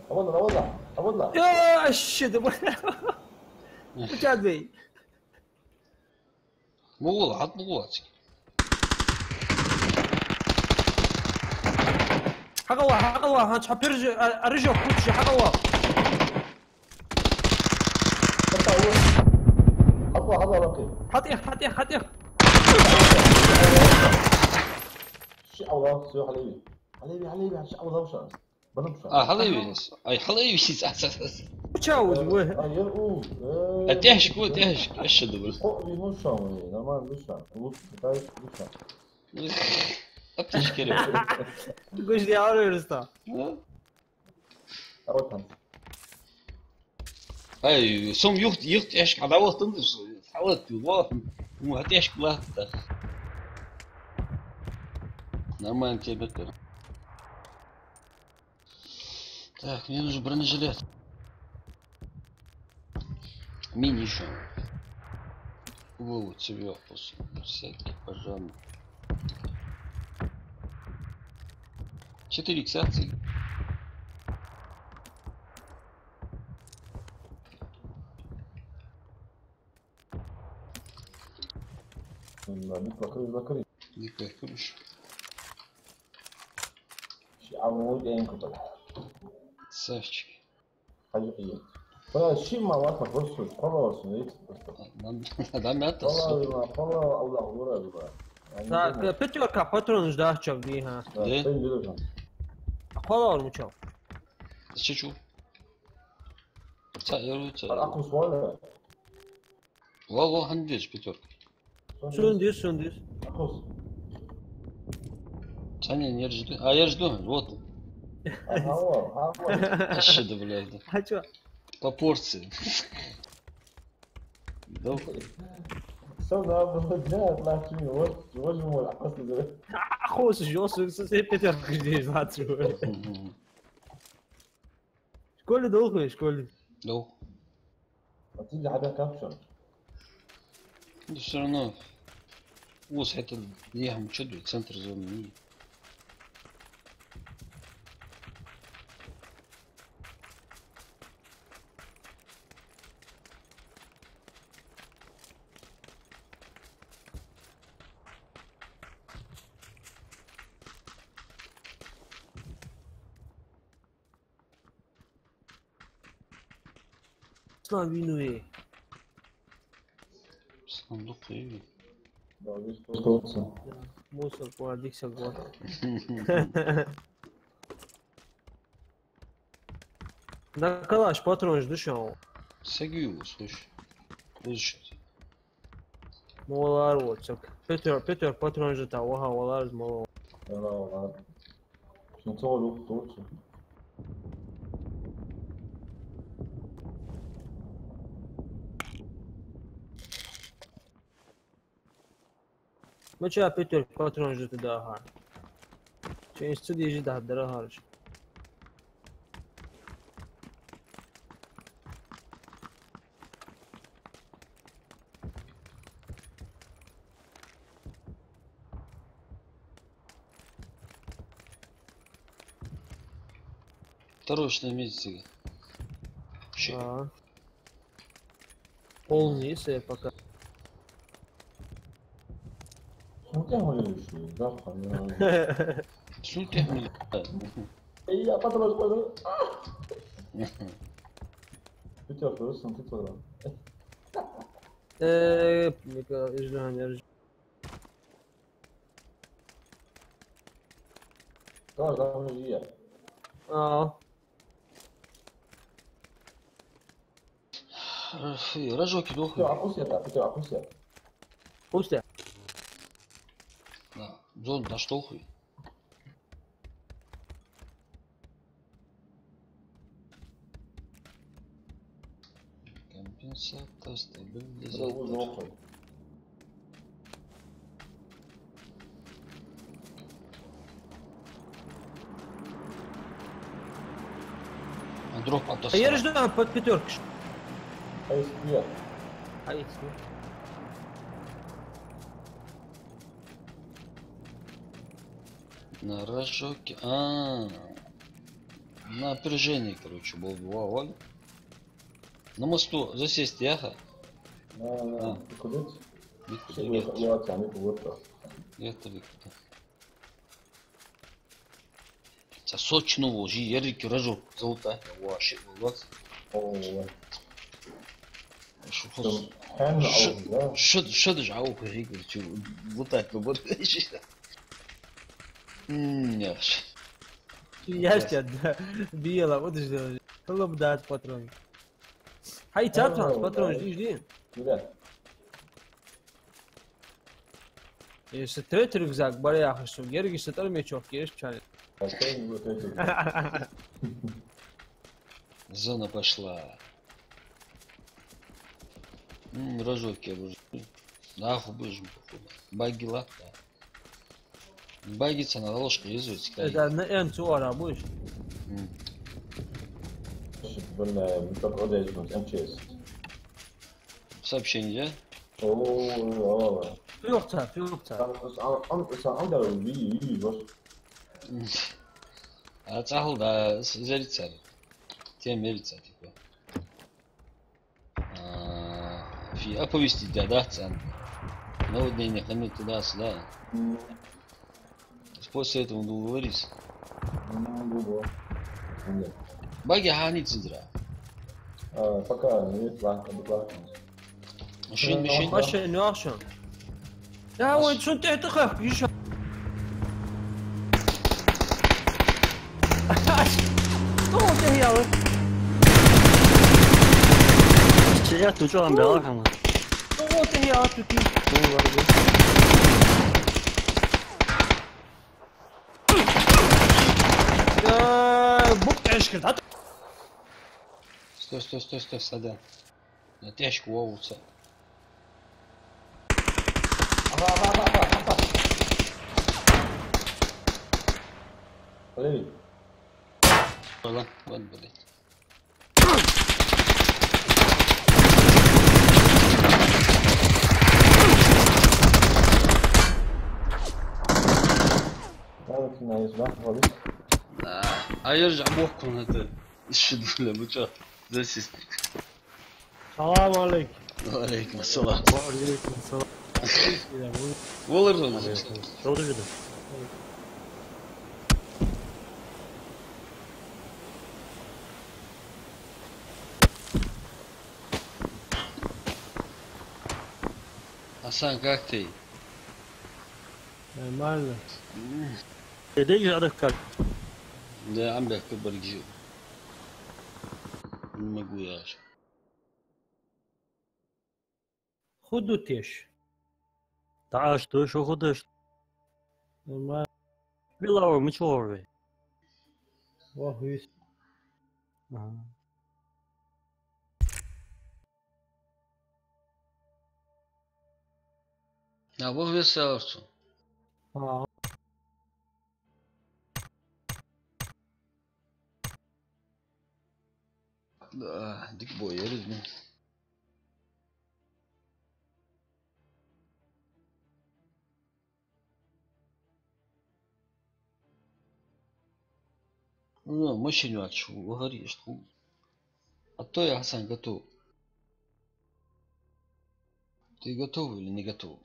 Абалла, абалла, абалла. Э, ащи, да бу-, бу чад бей. Мугул, хьат мугул ацик. Хьакъал ва, хьакъал ва, хьан чхьа пержи, а, аржо, кучи, хьакъал ва. ХьатӀе, хьатӀе, хьатӀе. Ши Аллах, всё, хьалеви. Хьалеви, хьалеви, ши Аллах ша. Банам ша. А, хьалеви. Ай, хьалеви, ца, ца, ца. Чао, уж, вай. А, я, у, э, а, тяжко, тяжко, ещё дубл. О, вину ша, вай, нормально, душа. Лучше, китай, душа. Аптечка, ребят. Гуш, я, орёрста. А? А вот там. Ай, сом юхт, юхт тяжко, а давал там, дыш. Халат, во, во, тяжко, ладно. Нормально тебе, Петр. Так, мне нужен бронежилет. Мини ещё. Вову, тебе вопрос. Всякий, пожалуй. Четыре икса, цик. Да, не покрыли, закрыли. Не покрыли. Ши Аллах, я, я, я. Савчик. Хьажа хьийя. Ба, ши ма ваха просто, кхоалаш, видите, просто. Адам, адам ятта. Кхоалаш, ма, кхоалаш, Аллах, ура, ура. Так, э, пятёрка патронаш дахча бий, хӀа. Да, да. Тем деле, да. Кхоалаш мичав? Чичу. Ца, я ру, ца. А, акус вала? Во, во, хӀана деза пятёрка? Сона деза, сона деза. Акус. Цхьанне ераш да? А, ераш да, вот. Ага, во, ага, во. Ащи да, блядь, да. А чё? По порции. Да. Всё, да, было, да, отлично. Вот, вот же мой, акус да. Акус, жёстко, с-, с-, пятёрка здесь, двадцать. Мгм. Школе долху, школе? Долху. А ты для тебя как всё? Ну, всё равно. Ус это ехам чё, центр зоны. Славинуе. Сундук, э. Мусор, квадик, сагва. Да калаш патронаш да шоана? Сеги ус, слушай. Ус шо. Ма валар вацак. Петр, Петр патронаш да, ваха валар из мало. Вала, вала. Шун цо лук турчу. Мача Петр патронаш да дахар. Шун из ца дийжа даха дара харш. Второй что имеется? Ши. А. Полный, если пока. Сунтя хулиши, да, хана. Сунтя хулиши. Эй, я потом откуда? Пятёрка, сам ты тоже. Э, мне кажется, жду, не жду. Давай, давай, жди. А. Э, рожок, иду. Всё, опусти это, всё, опусти. Пусти. Да, зон, да что хуй? Компенсатор, стабилизатор. А дроп от... А я жду под пятёркой. А если я? А если? На рожок, а, на напряжение, короче, был, ва, ва. На мосту засесть яха? На, на, а. Куда? Никуда. Нет. Я там не буду. Я-то никуда. Цхьа сочно вол жи ерриг рожок золота, ва, ши, ва. О, ва. Шу хос. Там ханна шу, алгъа, да? Шу, шу даже ау хи гур чу. Вот так бы вот. М, яхш. Яш я, да. Биела, вот же. Хлоп дат патрон. Хай, цап, а, патрон, да. Жди, жди. Да. Э, са третий рюкзак бар яхаш сога, еррига са тӀара мечох кеш чай. Зона пошла. М, рожок я, рожок. Нахуй будешь, походу. Багги лапта. Багги цана галошка езвать, кай. Это на Н цу ара будешь? М. Блин, э, как вот здесь вот, М Ч С. Сообщение, да? О, о, о. Филхца, филхца. Там, там, там, там, там, да, ви, ви, вот. А цахал, да, с-, зерицар. Тем мерица, типа. А, фи оповестить, да, да, цан. Наводнение, ханны туда-сюда. М. После этого мы договорились. Ну, ну, ну. Багги хьаница зра? А, пока нет, ладно, будь ладно. Машин, машин. Машин, ну, а что? Да, ой, что ты это как? Ещё. Что ты делаешь? Че, я тут что, там, да, хама? Что ты делаешь тут? Ну, ладно. Э, бук тяжко, да? Стой, стой, стой, стой, сада. На тяжко волосы. Ага, ага, ага, ага, ага. Блин. Ладно, ладно, блядь. Да, а я же мог комната. Иши дуля, вы чё? Здравствуйте. Салам алейкум. Ва алейкум ассалам. Ва алейкум ассалам. Волар зон. Шо да вида? Асан, как ты? Нормально. М. Ты дык жадах как? Да, ам бехка барги. Не могу я. Ху дутеш? ДӀаӀаш ду, шо ху деш? Нормально. Билавр, мичавар вай? Вахвис. Ага. На, вахвис арцу. Ага. Да, дика бой я из. Ну, машин вач, вахари, что? А то я, Хасан, готов. Ты готов или не готов?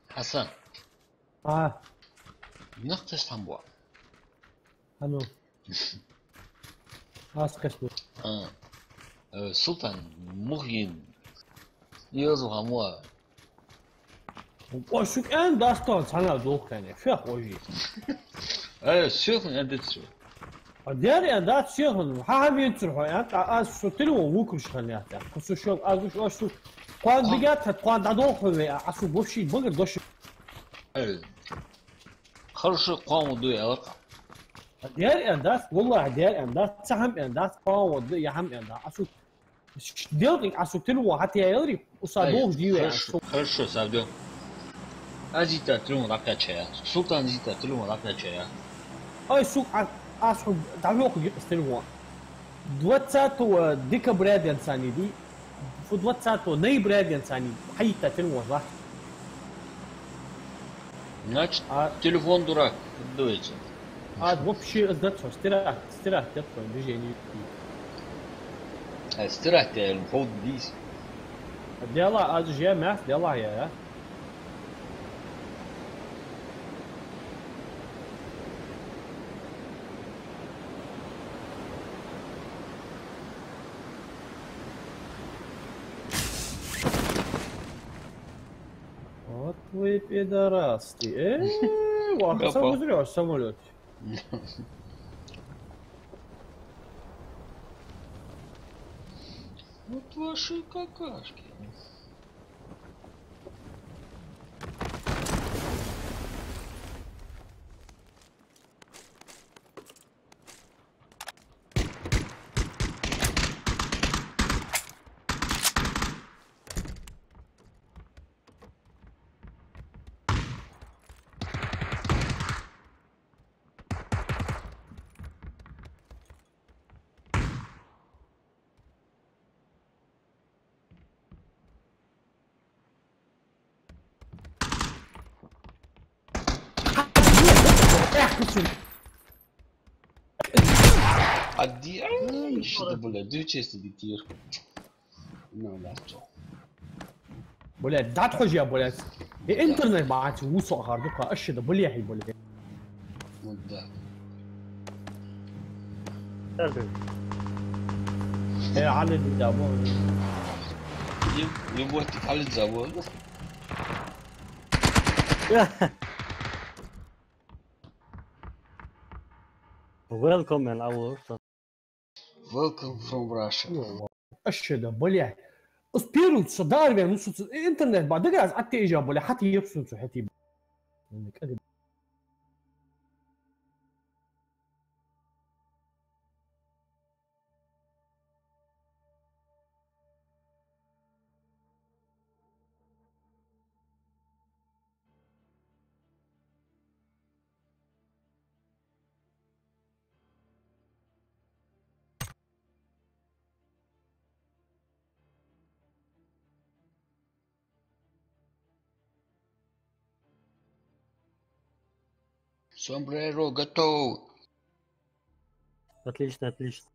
Хасан. А. Нах тас там бу. А ну. Аз кашни. А. Э, Султан, мух йин. Йозу хамо. Оаш сога аьннадац тахан цхьанне а долх хьайна, фех ожи. Э, сехун аьннадац. А дера аьннадац сехун, хьа хьавенцар хьо, аьнна, а аз со телефон вукруш хьанна яц, аьнна. Кхы со шел, аз уж оаш со, кхоана дигат, кхоана дӀадолх хьо ве, а со вообще багар дош. Э, хорошо, кхоана дуй, алака. А дера аьннадац, валлахӀи, дера аьннадац, цхьа хӀама аьннадац, кхоана да, я хӀама аьннадац, а со Делкъиг а со телефон хьатаялари, уса Ай, долаш диве а хорошо, со. Хорошо, сабдо. Азита телефон дӀакхаьчая. Султан Азита телефон дӀакхаьчая. Ай, сук, а, аз хьо дӀавоху гикъас телефон. Двадцатого декабря денцани ди, фу двадцатого ноября денцани хьайита телефон вац. Значит, а телефон дурак, как говорится. А, вообще, из дац хьо, стирать, стирать дац хьо, движение. Э, стирать, э, ховд дис. Дела, аз же мяс, дела, я, я. Вот вы пидорасты. Э, ваха, Гапа. Сам узрёшь самолёт. Вот ваши какашки. Адди, ай, шида, бля, две части дитир. Ну, да, чё. Блядь, да отхожу я, блядь. И интернет, мать, вусо хардуха, ащи да, блядь, блядь. Ну да. Э, Али, да, бо. Еб-, ебать, ты Али забыл. Welcome and our Welcome from Russia. Ащи да, блядь. Из первый со дарвен, ну, со, интернет ба, дагар аз атте ижа, блядь, хати епсун со хати. Сомбреро готов. Отлично, отлично.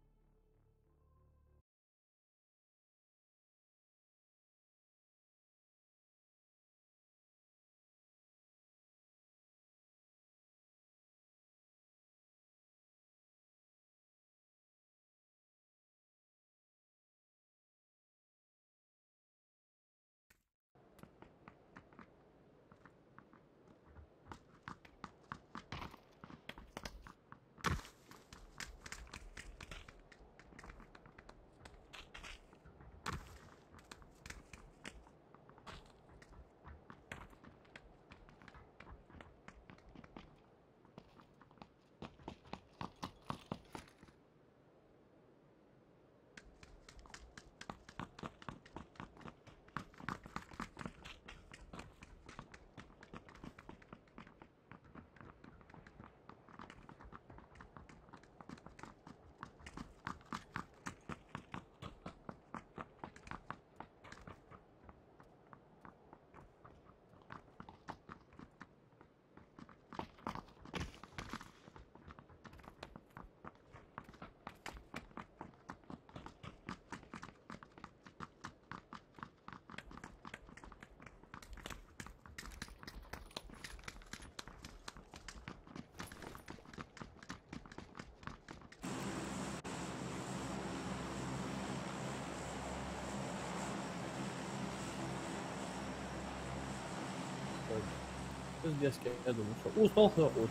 Детский, я думаю, что. Уз толх, уз.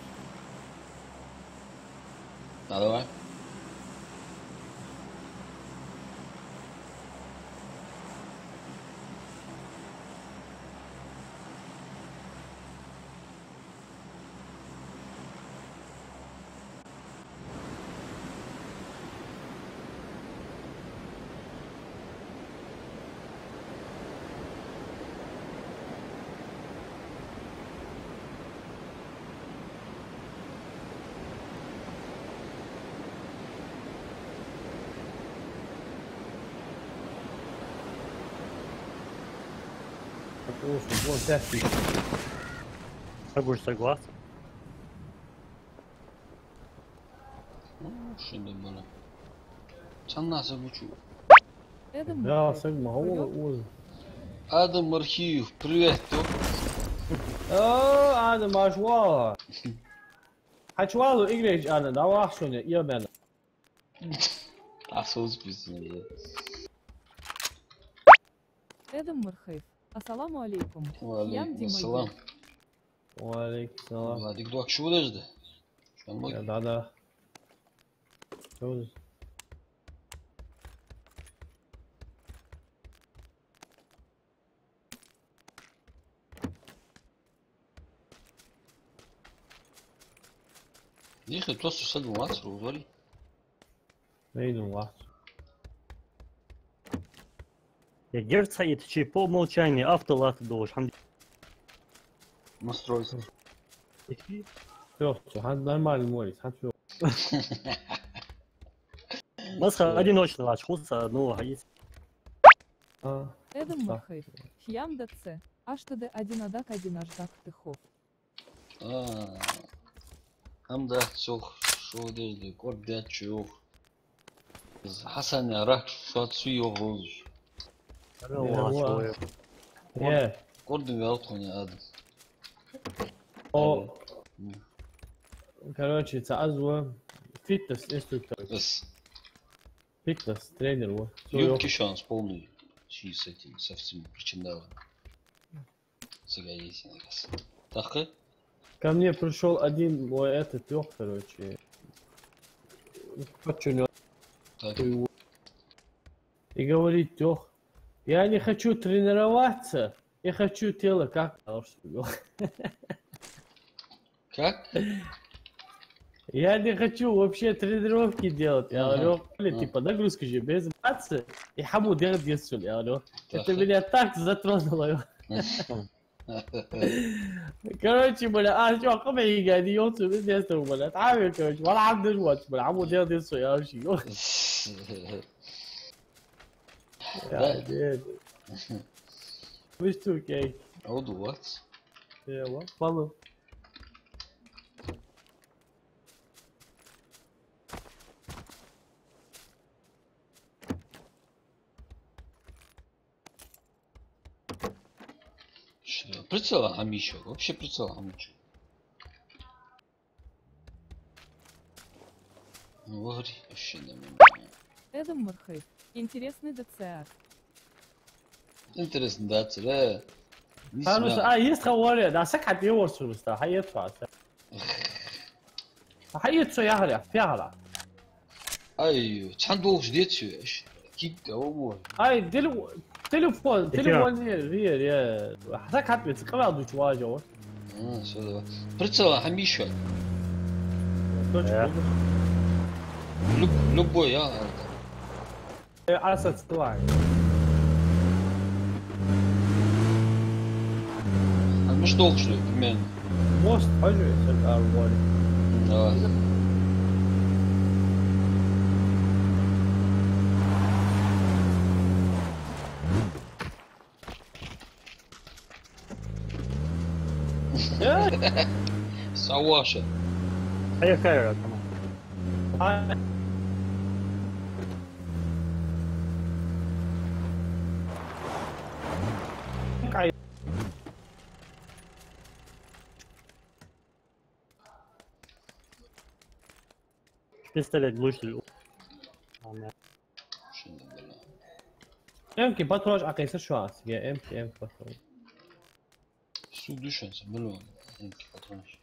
Да, давай. Потому что вот так и... Тобой согласен. Ну, шин да бала. Цхьанне саг ву чу. Адам Да, Мархаев, саг ма хьавола привет. Адам Мархаев, привет, то. О, Адам, аш вала. Хьачувала играш, Адам, да вахшуне, я бен. Асус бисмилла. Адам Мархаев. Ассаламу алейкум. Ва алейкум Хиям ассалам. Димагин. Ва алейкум салам. Владик, док, шу деза да? Шан мой? Я, да, да. Шу деза? Дихи, тосу садву вацру, говори. Вейну вац. Я герц хаит, чи по умолчанию автолата долаш, хьам. Настройка. Всё, всё, хьан нормально морис, хьан всё. Масха Всё. Одиночный вач, хуса, ну, хаит. А, Адам всё. Мархаев, Хиям ДЦ, аш ТД один адак один аш дак ты хов. А, хьам да цох, шо деза да, кӀордадаьчох. Хьасан яра, шо цу йогӀуз. Алло, Алло. Алло. Э. КӀордам вел тхона, Адам. О. М. Короче, цхьа аз ва фитнес инструктор. Эс. Фитнес тренер ва. Цо йоах. Юбки шанс полный. Ши с этим, со всеми причиндалами. Сага есть, мне кажется. Так, э? Ко мне пришёл один мой этот, ёх, короче, подчинённый. Так. И говорит, ёх, я не хочу тренироваться, я хочу тело как, а, что ли? Как? Я не хочу вообще тренировки делать. Я Ага, говорю, блин, ага. Типа, нагрузка же без мышцы, и хьаму дегӀ деза, я говорю. Это Так. Меня так затронуло. Короче, бля, а чё, кхы ма йига, ди йоцу, без места, бля. Тхьамир, короче, вала хьамдаш вац, бля, хьаму дегӀ деза, я вообще. Да. Я, нет. Вы что, окей? Оду вац. Я, ва, балу. Ш-, прицела хьамийша, вообще прицела хьамийша. Ну, говори, вообще нормально. Адам Мархаев, интересный ДЦ. Интересный ДЦ, да. Не Ханус, смех. А, есть хаваре, да, сак хьат йовар су, ста, хьаэт фа, ста. Хьаэт со яхар, яхар. Ай, цхьан долаш деций, аш. Кик, а, во. Ай, теле-, телефон, Итя. Телефон, е, е, е. Сак хьат вец, къамаьл дувцаш ваьжа ва. А, всё, давай. Прицела хьамийша. Точно. Э. Люб-, любой, а, это. Э, а со целай. А мы что, что ли, примерно? Мост, хьажа, если это арбори. Давай. Саваша. А я кайра, тамам. А. Кай. Пистолет лучше. Шин да бала. Эмки патрош акъеса шуас, я эмки, эмки патрон. Су душан са миллион. Эмки патронаш.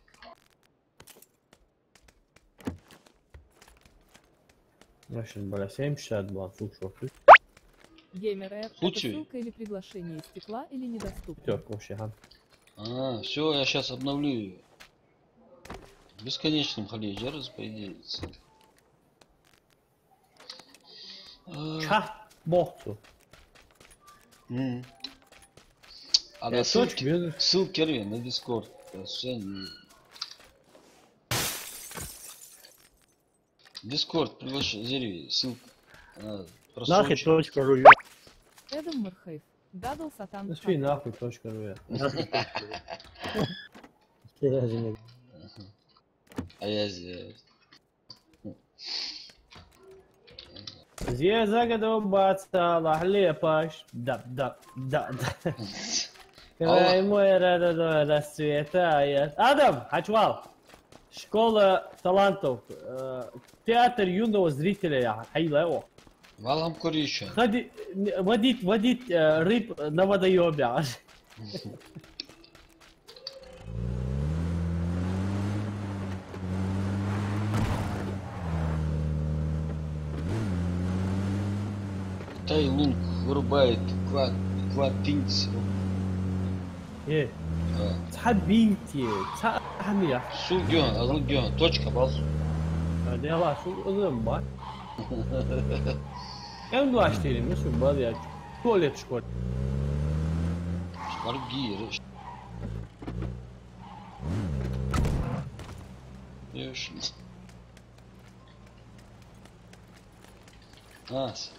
Машин, бля, семьдесят два, слушай, ты. Геймер Р, это Случай. Ссылка или приглашение из стекла или недоступно? Пятёрка вообще, ага. А, все, я сейчас обновлю ее. В бесконечном хранилище распределится. А, Чат бохцу. м. А Я на точка ссылке, вижу. Ссылки рви на Discord. Э, всё, не- Discord приглашение, взорви, ссылка. А, Нахуй просрочен. Точка ру, ё. Эдем Мырхаев. Дадл Сатан. Ну что, нахуй, точка ру, я. Серьёзно. А я здесь. Зе загадал баца лахле паш. Да, да, да, да. Алло. Ай, мой рада, да, расцветает. Адам, хьачувал. Школа талантов. Э, Театр юного зрителя я хьайла о. Валам куришо. Ходи, водить, водить э, рыб на водоеме. Тайлунг вырубает кла-, клатинц. Э, А, цхьа бийте, цхьа хьамия. Сугион, а лугион, точка балс. А дела шу узам ба. Эм дуаш тири, мы шу бал я. Туалет школе. Шпаргир. Ешни. Ас.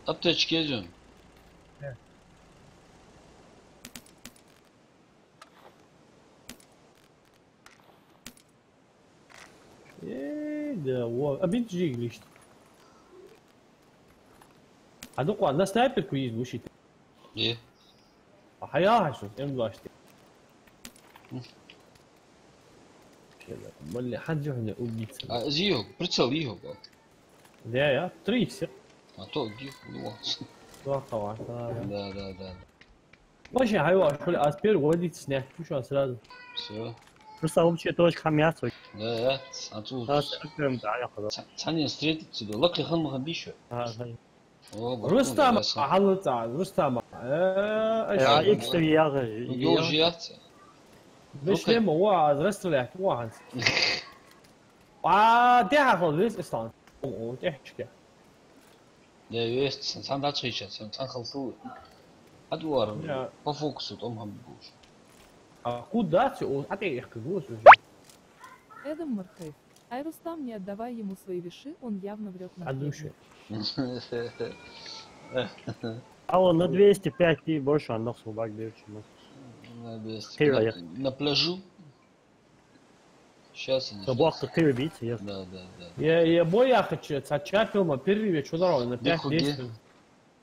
Аптечки идём. Э, да, во, а бит жиглишт. А ну ква, на снайперку из мушит. Е. А хая хашо, эм дуаш ти. Малли ханжу хана убийца. А, зиёг, прицел иёг. Да, я, три икс. А то гих, ну. Два хава, да. Да, да, да. Вообще, хай, ва, что ли, а теперь водить снять, пусть он сразу. Все. Просто общая точка хьамия цой. Да, да. А тут Раз открываем, да, я ходил. Цанин встретить тебя. Лакли хан махан бишу. А, да. О, Рустам, Батуми, халыца, Рустам. Э, Я э, икс три я же. Ну, ёжи яхца. Бишлема, ва, расстрелять, ва, ханс. А, дехахал вес истан. О, о, техничка. Да, есть, сан, сан дача сейчас, сан, сан халсу. Адвар, Я. По фокусу, там хам будешь. А куда ты? О, а ты их как будешь уже? Эдем Мырхаев. Ай, Рустам, не отдавай ему свои вещи, он явно врет на От души. А он на двести пять и больше, а нах собак берчи. На двести. Кира, На, я. На пляжу. Сейчас они. Собак-то кира бить, я. Да, да, да. Я, я боя хочу, цачапил ма первый вечер дорога на пять Бихуге. десять.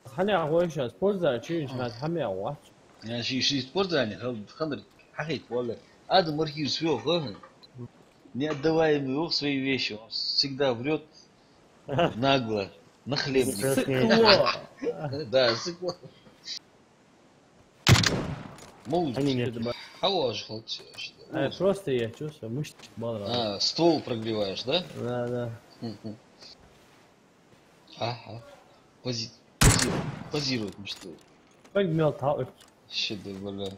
Хана гой сейчас, польза, чуешь, хана хана вач. Я ши, ши спортзале, хал-, ханр, хахит, вале. Адам архив свёл, ха? Не отдавай ему свои вещи, он всегда врет нагло, нахлебник. Сыкло. Да, сыкло. Молодец. Они не Что-то ба- Хаваш, вот всё, что. Э, просто я чувствую, мышцы мало. А, ствол прогреваешь, да? Да, да. Ага. Пози-, пози-, позирует мышцы. Как мел тал. Щеды, бля.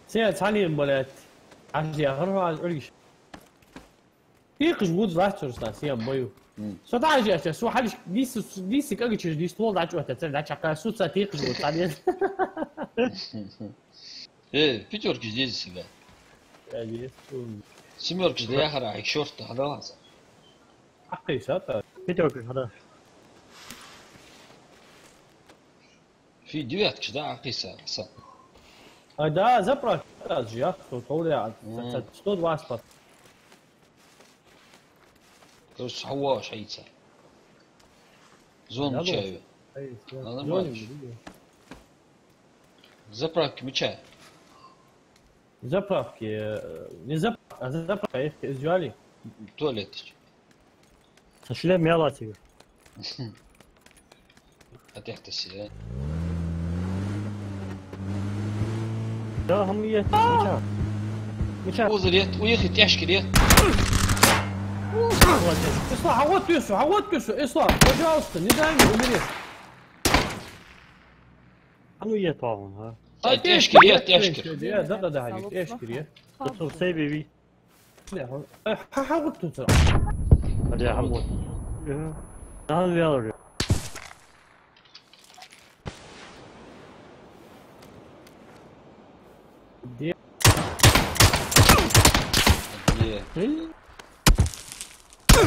Се цалин, блядь. Аж я гар аж ургиш. Тикш буд лачурста, се бою. М. Со даже я, со халиш, дис, дис, как чуж, дис, лол дач, вот это, дач, а суца тикш буд, цалин. Э, пятёрки здесь себя. Я дис, ум. Семёрки да я хара, их шорт хадаласа. Ахи, сата. Пятёрка, да. Фи девятки, да, ахиса, са. А, да, заправка, да, же, я, сто, сто, да, Мгм. сто, сто двадцать. Короче, хава шайца. Зон Да, чаю. Эй, Надо зоне брать. не буду. Заправки меча. Заправки, э, не заправка, а заправка, их изъяли. Туалет. Со шлем я латил. Отехта себе. Да, хӀама ет, мича. Мича. Узар ет, уйхи тӀехкар ет. Ислам, хьагӀоттуй со, хьагӀоттуй со, Ислам, пожалуйста, не дай мне умереть. А ну ет, а вон, а. Ай, тӀехкар ет, тӀехкар. Я, да, да, да, тӀехкар ет. Тут все беби. Э, хьа-, хьагӀоттуй со. Аде, хьагӀот. Э, дан вялар. Де. Де. Э?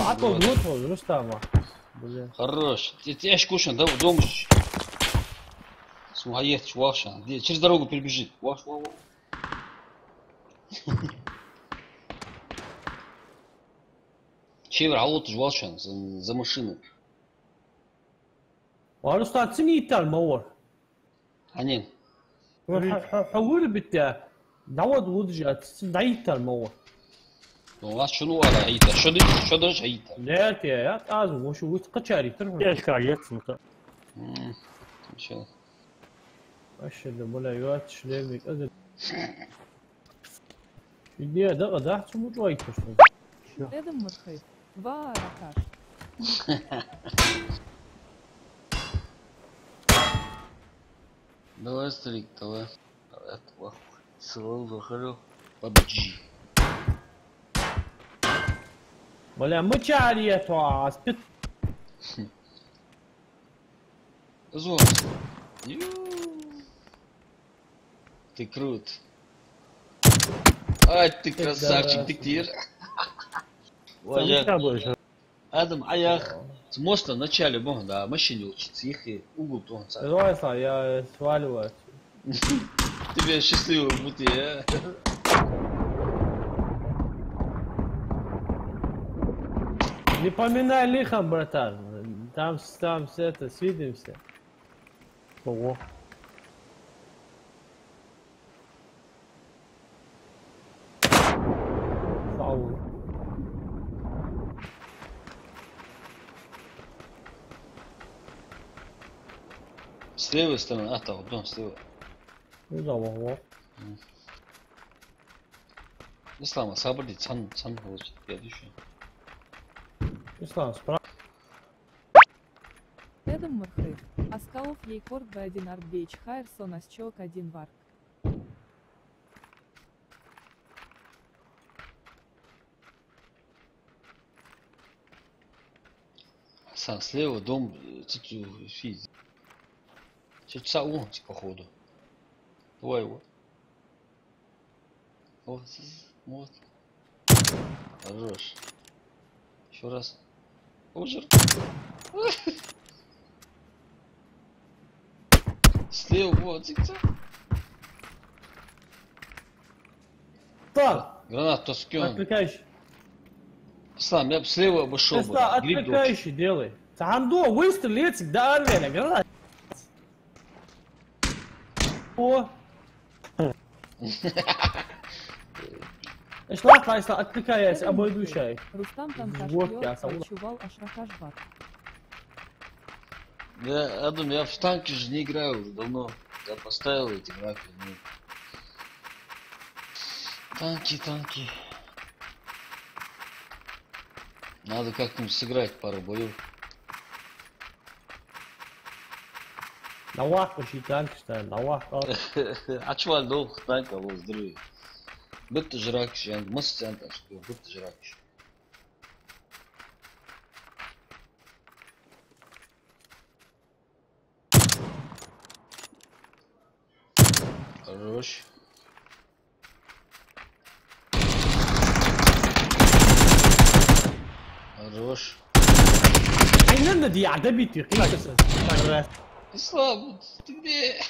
А то вот, вот, Рустама. Бля. Хорош. Ты, ты аж кушан, да, дома ж. Смотри, чувашан. Де, через дорогу перебежит. Ваш, ваш, ваш. Чевер хьалоташ волчан за, за машину. Варустан цу мийтар ма вар. Хьанен? Хьо, хьо, хьо, хьо вур битта. Давад вудж ат, цу дайтар ма вар. Ну, вас чуну вара хьайта. Шо диш, шо диш хьайта. Лерте, я, аз, вошу вуч качари тир. Я, ка, я, цунта. М, шо. Вообще, да, бля, я, шлемик, а, Ши де дагӀа дахьа цу муж вайташ. Эдам мурхай. Ва ракаш. Давай, старик, давай. Давай, давай. Сылал захару. Пабджи. Бля, мычари это, а, спит. Зур. Ю. Ты крут. Ай, ты красавчик, ты тир. Сам тебя больше. Адам, аях. О. С моста вначале бон, да, машине учиться, их и угол тон ца. Давай, Слав, я сваливаю. Тебе счастливого пути, а? Не поминай лихом, братан. Там, там с-, это, свидимся. Ого. Сау. С левой стороны, а, там, вот, дом слева. Ну да, во, во. М. Ислам, сабр де, цан, цан, вот, я дышу. Ислам, справа. Эдам мурхай. Аскалов ей корт б один арбейч хайр сон асчок один варк. Сан слева дом, э, цу-, цу-, фи-, цу-, ца у, походу. Давай его. Вот, вот. Хорош. Ещё раз. Ужас. Слева, вот, цик-цак. Так. Гранат, то скён. Отвлекаешь. Слам, я бы слева обошёл бы, да. Отвлекающий делай. Цхьан дуа выстрел, лецик, да, арвена, гранат. О. Эш лахай са отвлекаясь, обойдущай. Рустам Танкаш. Вот я, Саул. Чувал Ашрахаш бар. Я, я думаю, я в танки же не играю уже давно. Я поставил эти графики, ну. Танки, танки. Надо как-нибудь сыграть пару боёв. Навах, уши танк, что ли? Навах, а? А чё, лох, танк, а, вот, здоровье. Быт жрак, жан, мыс центр, что, быт жрак. Хорош. Хорош. Ай, надо, я добить их, как это? Ислам, ты где?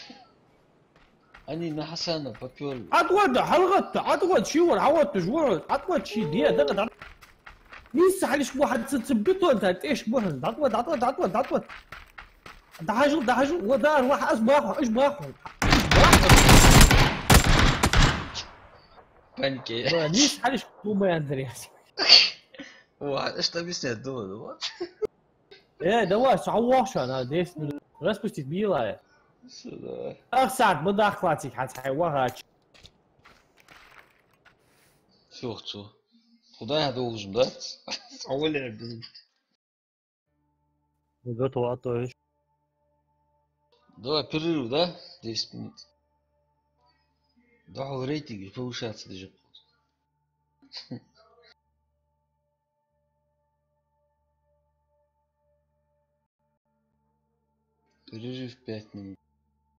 Они на Хасана попёрли. Отвод, халгат, отвод, чего, а вот ты жвор, отвод, чи, где, да, да. Нийсса хьалхашка бу хьа ца, ца бетон тӀа, тӀехьашка бу хьа. ДӀатӀавода, дӀатӀавода, дӀатӀавода, дӀатӀавода. ДӀахьажал, дӀахьажал, вода, ваха, аз баху, аз баху. Панике. Бра, нийсса хьалхашка бу ма, Андреас. Ва, что объяснять, думаю, вот. Э, давай, со хьавоагӀа шоана, десять минут. Распустить била. Сюда. Ах, сад, ма дахлацик, хьа, хьай вахач. Чё цо? Куда я должен, да? Цхьа валера беза. Готово, а то ещё. Давай перерыв, да? Десять минут. Да, рейтинги повышаться даже будут. Перерыв пять минут.